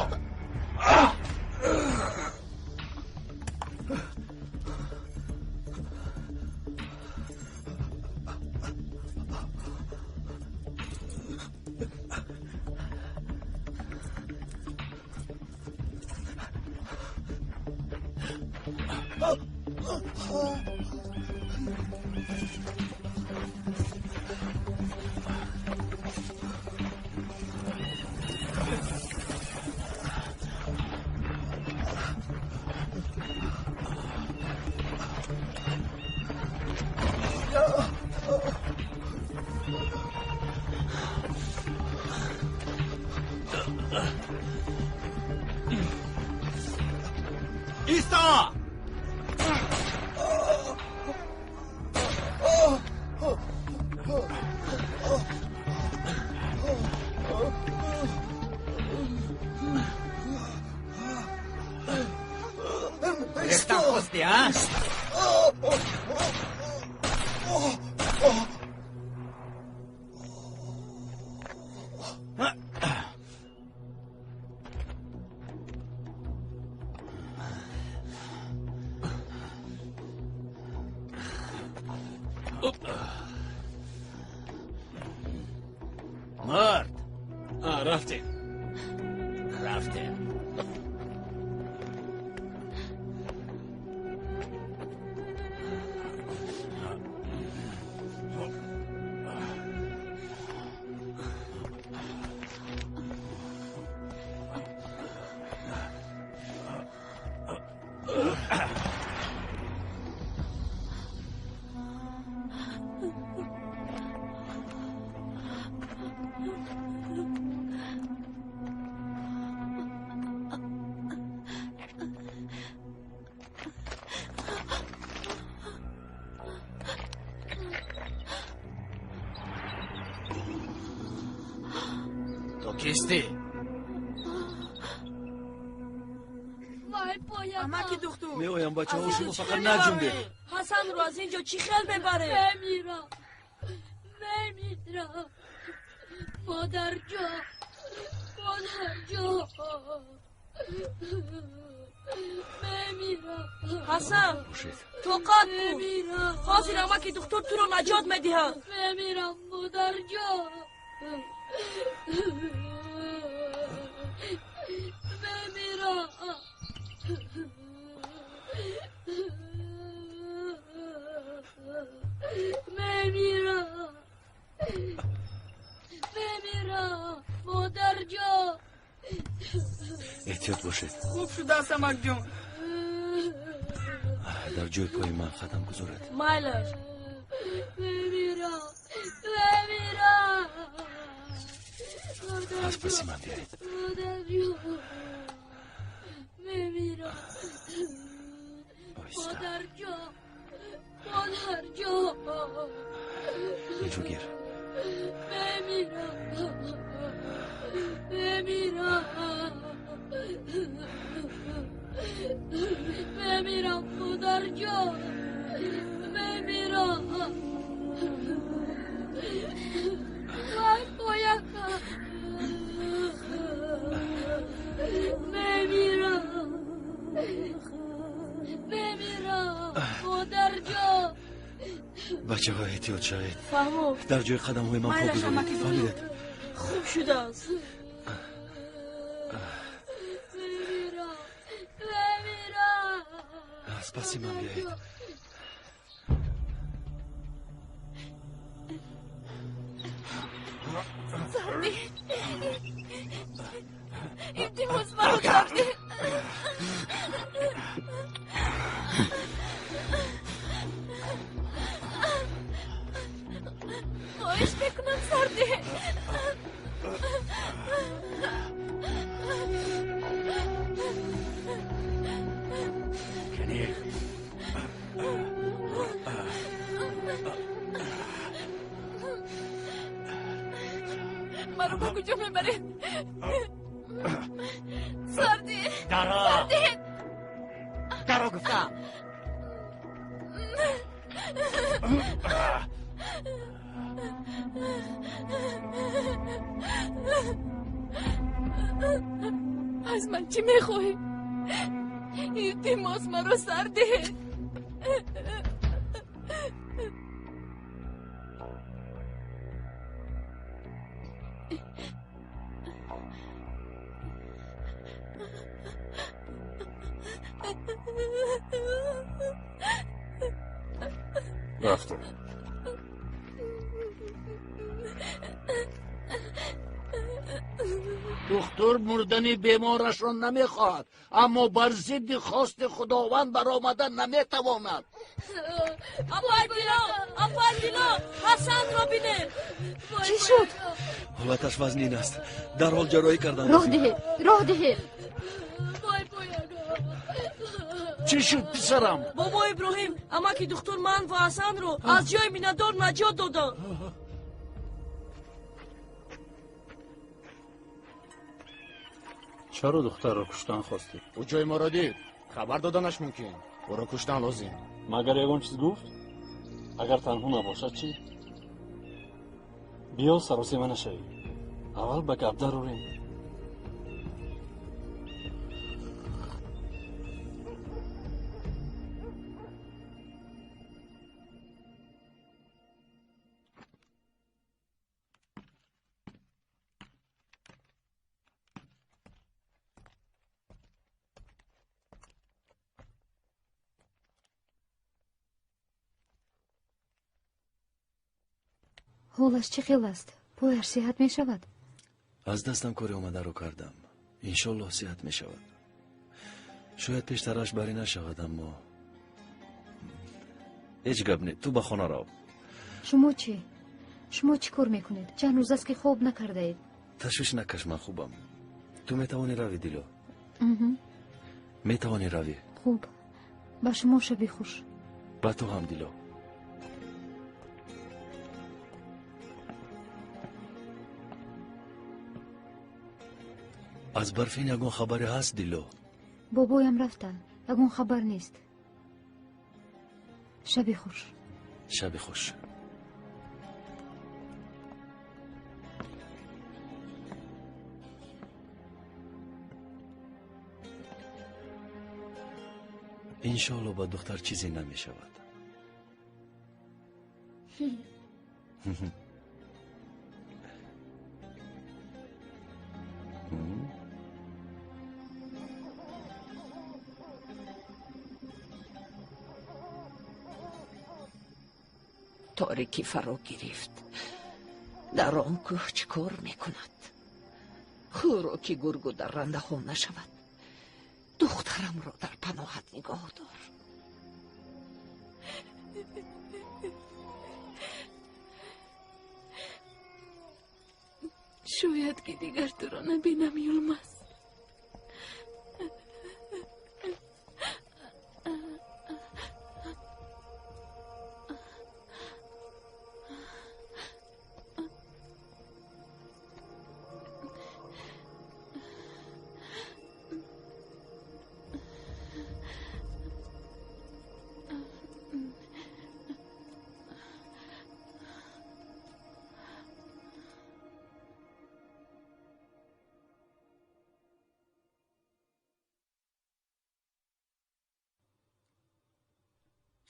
Даро! Рехтан хости, а? Мард! Рафтем. Рафтем. Ту кистӣ? Амаки духтур. Меоям, бачаҳо, шумо фақат наҷунбед. Ҳасанро аз ин ҷо чӣ хел мебарем? Мемирам, мемирам. Модарҷон, модарҷон, мемирам. Ҳасан, тоқат кун. Ҳозир амаки духтур туро наҷот медиҳад. Мемирам, модарҷон. Мемирам. Мемирам. Мемирам, модарҷон. Эҳтиёт бошед. Хуб шудааст, амакҷон. Дар ҷои пои ман қадам гузоред. Майлаш. Мемирам, мемирам. Аз паси ман биёед. Модарҷон, мемирам. Оҳиста. Модарҷон, модарҷон. Инҷо гир. Мемирам, мемирам. Мемирам, модарҷон, мемирам. Вай, пояка. Мемирам, мемирам, модарҷон. Бачаҳо, эҳтиёт шавед. Фаҳмо. Дар ҷои қадамҳои ман по Майлаш, гузоред. амаки духтур. Фаҳмидед? Хуб шудааст. Мемирам, мемирам. Аз паси ман биёед. Сарди. Илтимос, маро сарди. Хоҳиш мекунам, сарди. Кани. Маро ба куҷо мебаред? Сарди. Даро. Сарди. Даро гуфтам. Аз ман чӣ мехоҳӣ? Илтимос, маро сар диҳед. Рафтем. Духтур мурдани беморашро намехоҳад, аммо бар зидди хости Худованд баромада наметавонад. Апай Дило, апай Дило, Ҳасанро бинед. Чӣ шуд? Ҳолаташ вазнин аст. Дарҳол ҷарроҳӣ кардан Роҳ диҳед, роҳ диҳед. Чӣ шуд, писарам? Бобо Иброҳим, амаки духтур ман ва Ҳасанро аз ҷои минадор наҷот доданд. Чаро духтарро куштан хостӣ? Ӯ ҷои моро дид, хабар доданаш мумкин. Ӯро куштан лозим. Магар ягон чиз гуфт? Агар танҳо набошад чӣ? Биё, саросема нашавӣ. Аввал ба гап дарорем. Ҳолаш чӣ хел аст? Пояш сиҳат мешавад? Аз дастам кори омадаро кардам. Иншоллоҳ сиҳат мешавад. Шояд пештараш барӣ нашавад, аммо ҳеҷ гап не. Ту ба хона рав. Шумо чӣ? Шумо чӣ кор мекунед? Чанд рӯз аст, ки хоб накардаед. Ташвиш накаш, ман хубам. Ту метавонӣ равӣ, Дило. Метавонӣ равӣ. Хуб, ба шумо шаби хуш. Ба ту ҳам, Дило. Аз Барфин ягон хабаре ҳаст, Дило? Бобоям рафтанд, ягон хабар нест. Шаби хуш. Шаби хуш. Иншоалло ба духтар чизе намешавад. Торикӣ фаро гирифт. Дар он кӯҳ чӣ кор мекунад? Хӯроки гургу даррандаҳо нашавад. Духтарамро дар паноҳат нигоҳ дор. Шояд ки дигар туро набинам, Юлмаз.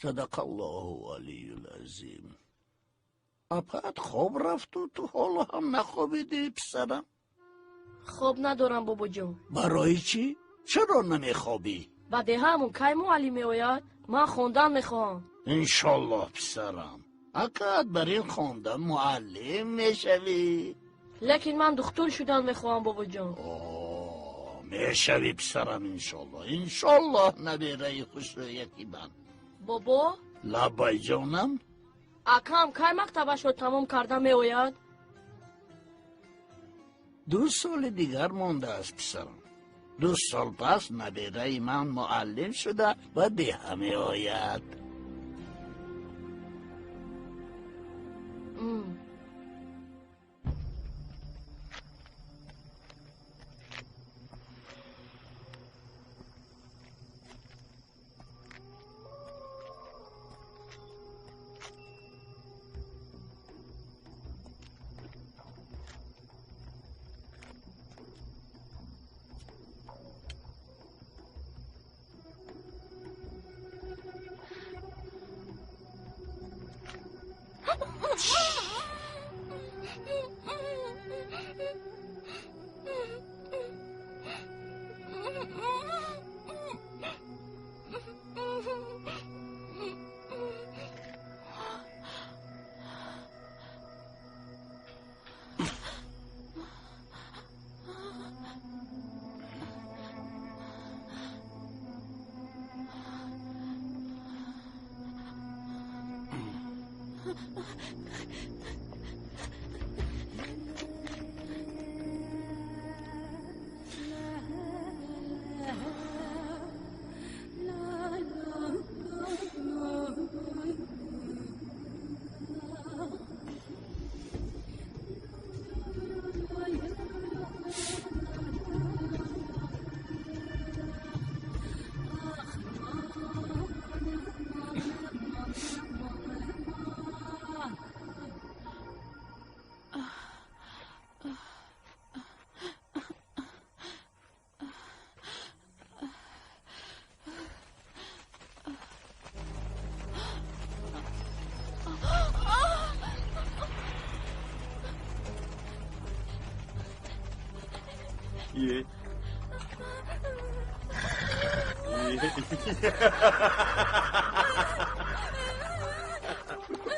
Садақаллоҳу алиюл азим. Апаат хоб рафту ту ҳоло ҳам нахобидӣ, писарам? Хоб надорам, бобоҷон. Барои чӣ? Чаро намехобӣ? Ба деҳаамон кай муаллим меояд? Ман хондан мехоҳам. Иншоллоҳ, писарам. Акаат бар ин хондан муаллим мешавӣ. Лекин ман духтур шудан мехоҳам, бобоҷон. Мешавӣ, писарам, иншоллоҳ. Иншоллоҳ, набераи хушрӯяки ман. Бобо? Лаббай, ҷонам. Акам кай мактабашро тамом карда меояд? 2 соли дигар мондааст, писарам. 2 сол пас набераи ман муаллим шуда ба деҳа меояд.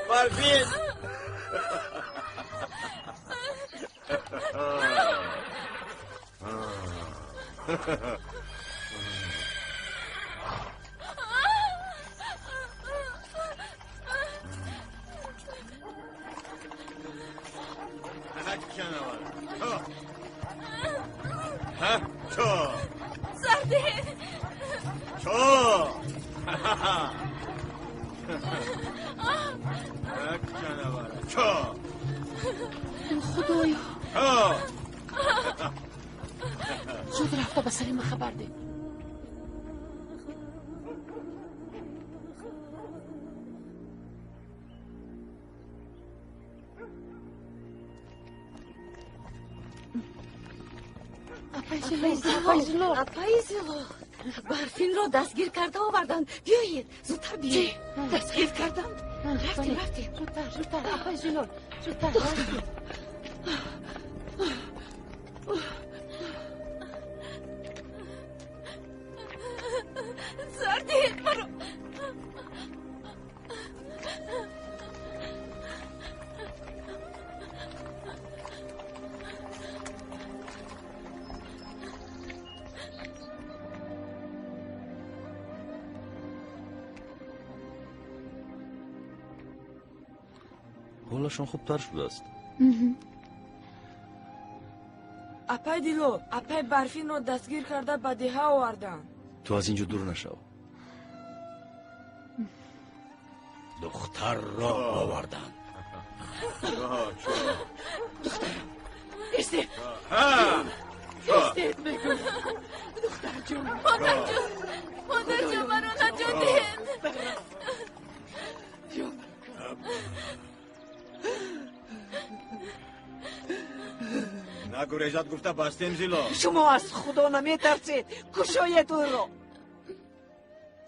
Барфин! Худоё, зуд рафта ба Салима хабар деҳ. Апаи Зилол, Барфинро дастгир карда оварданд. Биёед, зудтар биёед. Дастгир карданд. Рафтем, рафтем. Зудтар, зудтар, апаи Зилол, зудтар. Сардиҳед маро. Ҳолашон хубтар шудааст. Апай Дило, апай Барфинро дастгир карда ба деҳа оварданд. Ту аз ин ҷо дур нашав. Духтарро оварданд. Духтарам, истед. Истед, мегӯям. Духтарҷон. Модарҷон, модарҷон, маро наҷот диҳед. Ҷон. Нагурезад гуфта бастем, Зилол. Шумо аз Худо наметарсед. Кушоед ӯро.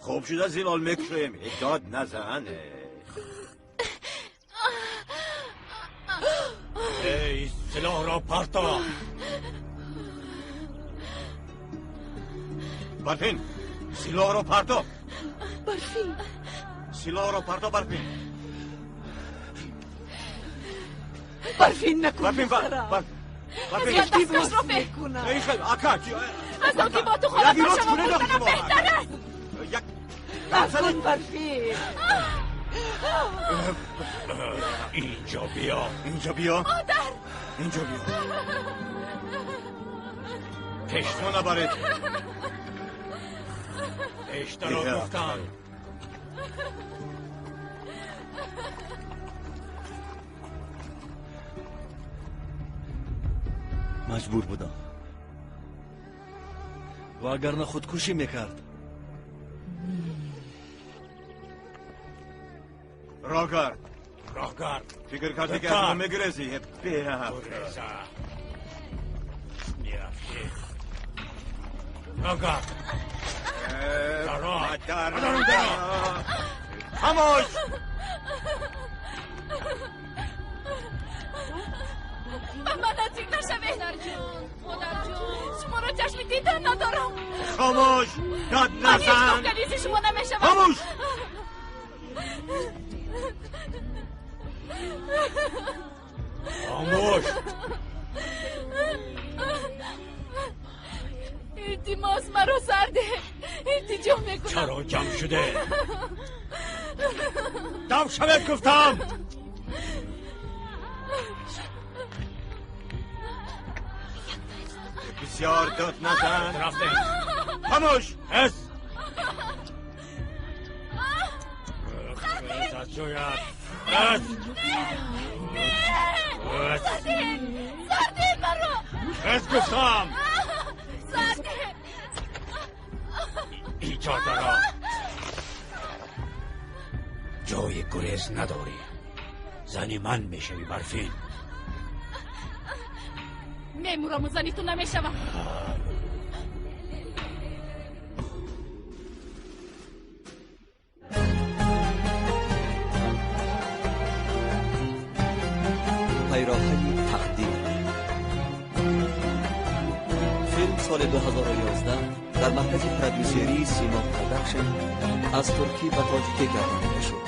Хуб шуда, Зилол, мекушоем. Дод назан. Эй, силоҳро парто. Барфин, силоҳро парто. Барфин. Силоҳро парто, Барфин. Барфин, накун. Барфин, барфин. Дасташро мекунам. Эй, хел, ака. Аз он ки бо ту хона шавам, мурданам беҳтар аст. Накун, Барфин. Инҷо биё. Инҷо биё. Модар. Инҷо биё. Пешто набаред. Пештаро гуфтам. Маҷбур будам. Вагарна худкушӣ мекард. Роҳгард. Роҳгард. Фикр кардӣ ки аз мо мегурезӣ? Гуреза. Мерафтӣ. Роҳгард. Даро. Даро. Хамош! Ба ман наздик нашавед. Модарҷон, модарҷон, шуморо чашми дидан надорам. Хомӯш! Дод Ман ҳеҷ назан! гоҳ канизи шумо намешавам. Хомӯш! Хомӯш! Илтимос, маро сар деҳ. Илтиҷо мекунам. Чаро ҷамъ шуде? Дам шавед гуфтам! Бисёр дод назан. Рафтем. Хомӯш! Ҳес! Хез аз ҷоят! Ҳес! Ҳес! Сар деҳ. Сар деҳ маро. Хез гуфтам! Сар деҳ. Иҷо даро! Ҷои гурез надорӣ. Зани ман мешавӣ, Барфин. Мемураму зани ту намешавам. Пайроҳаи тақдир. Филм соли 2011 дар маркази продюсерии Сима Продакшн аз туркӣ ба тоҷикӣ гардонида шуд.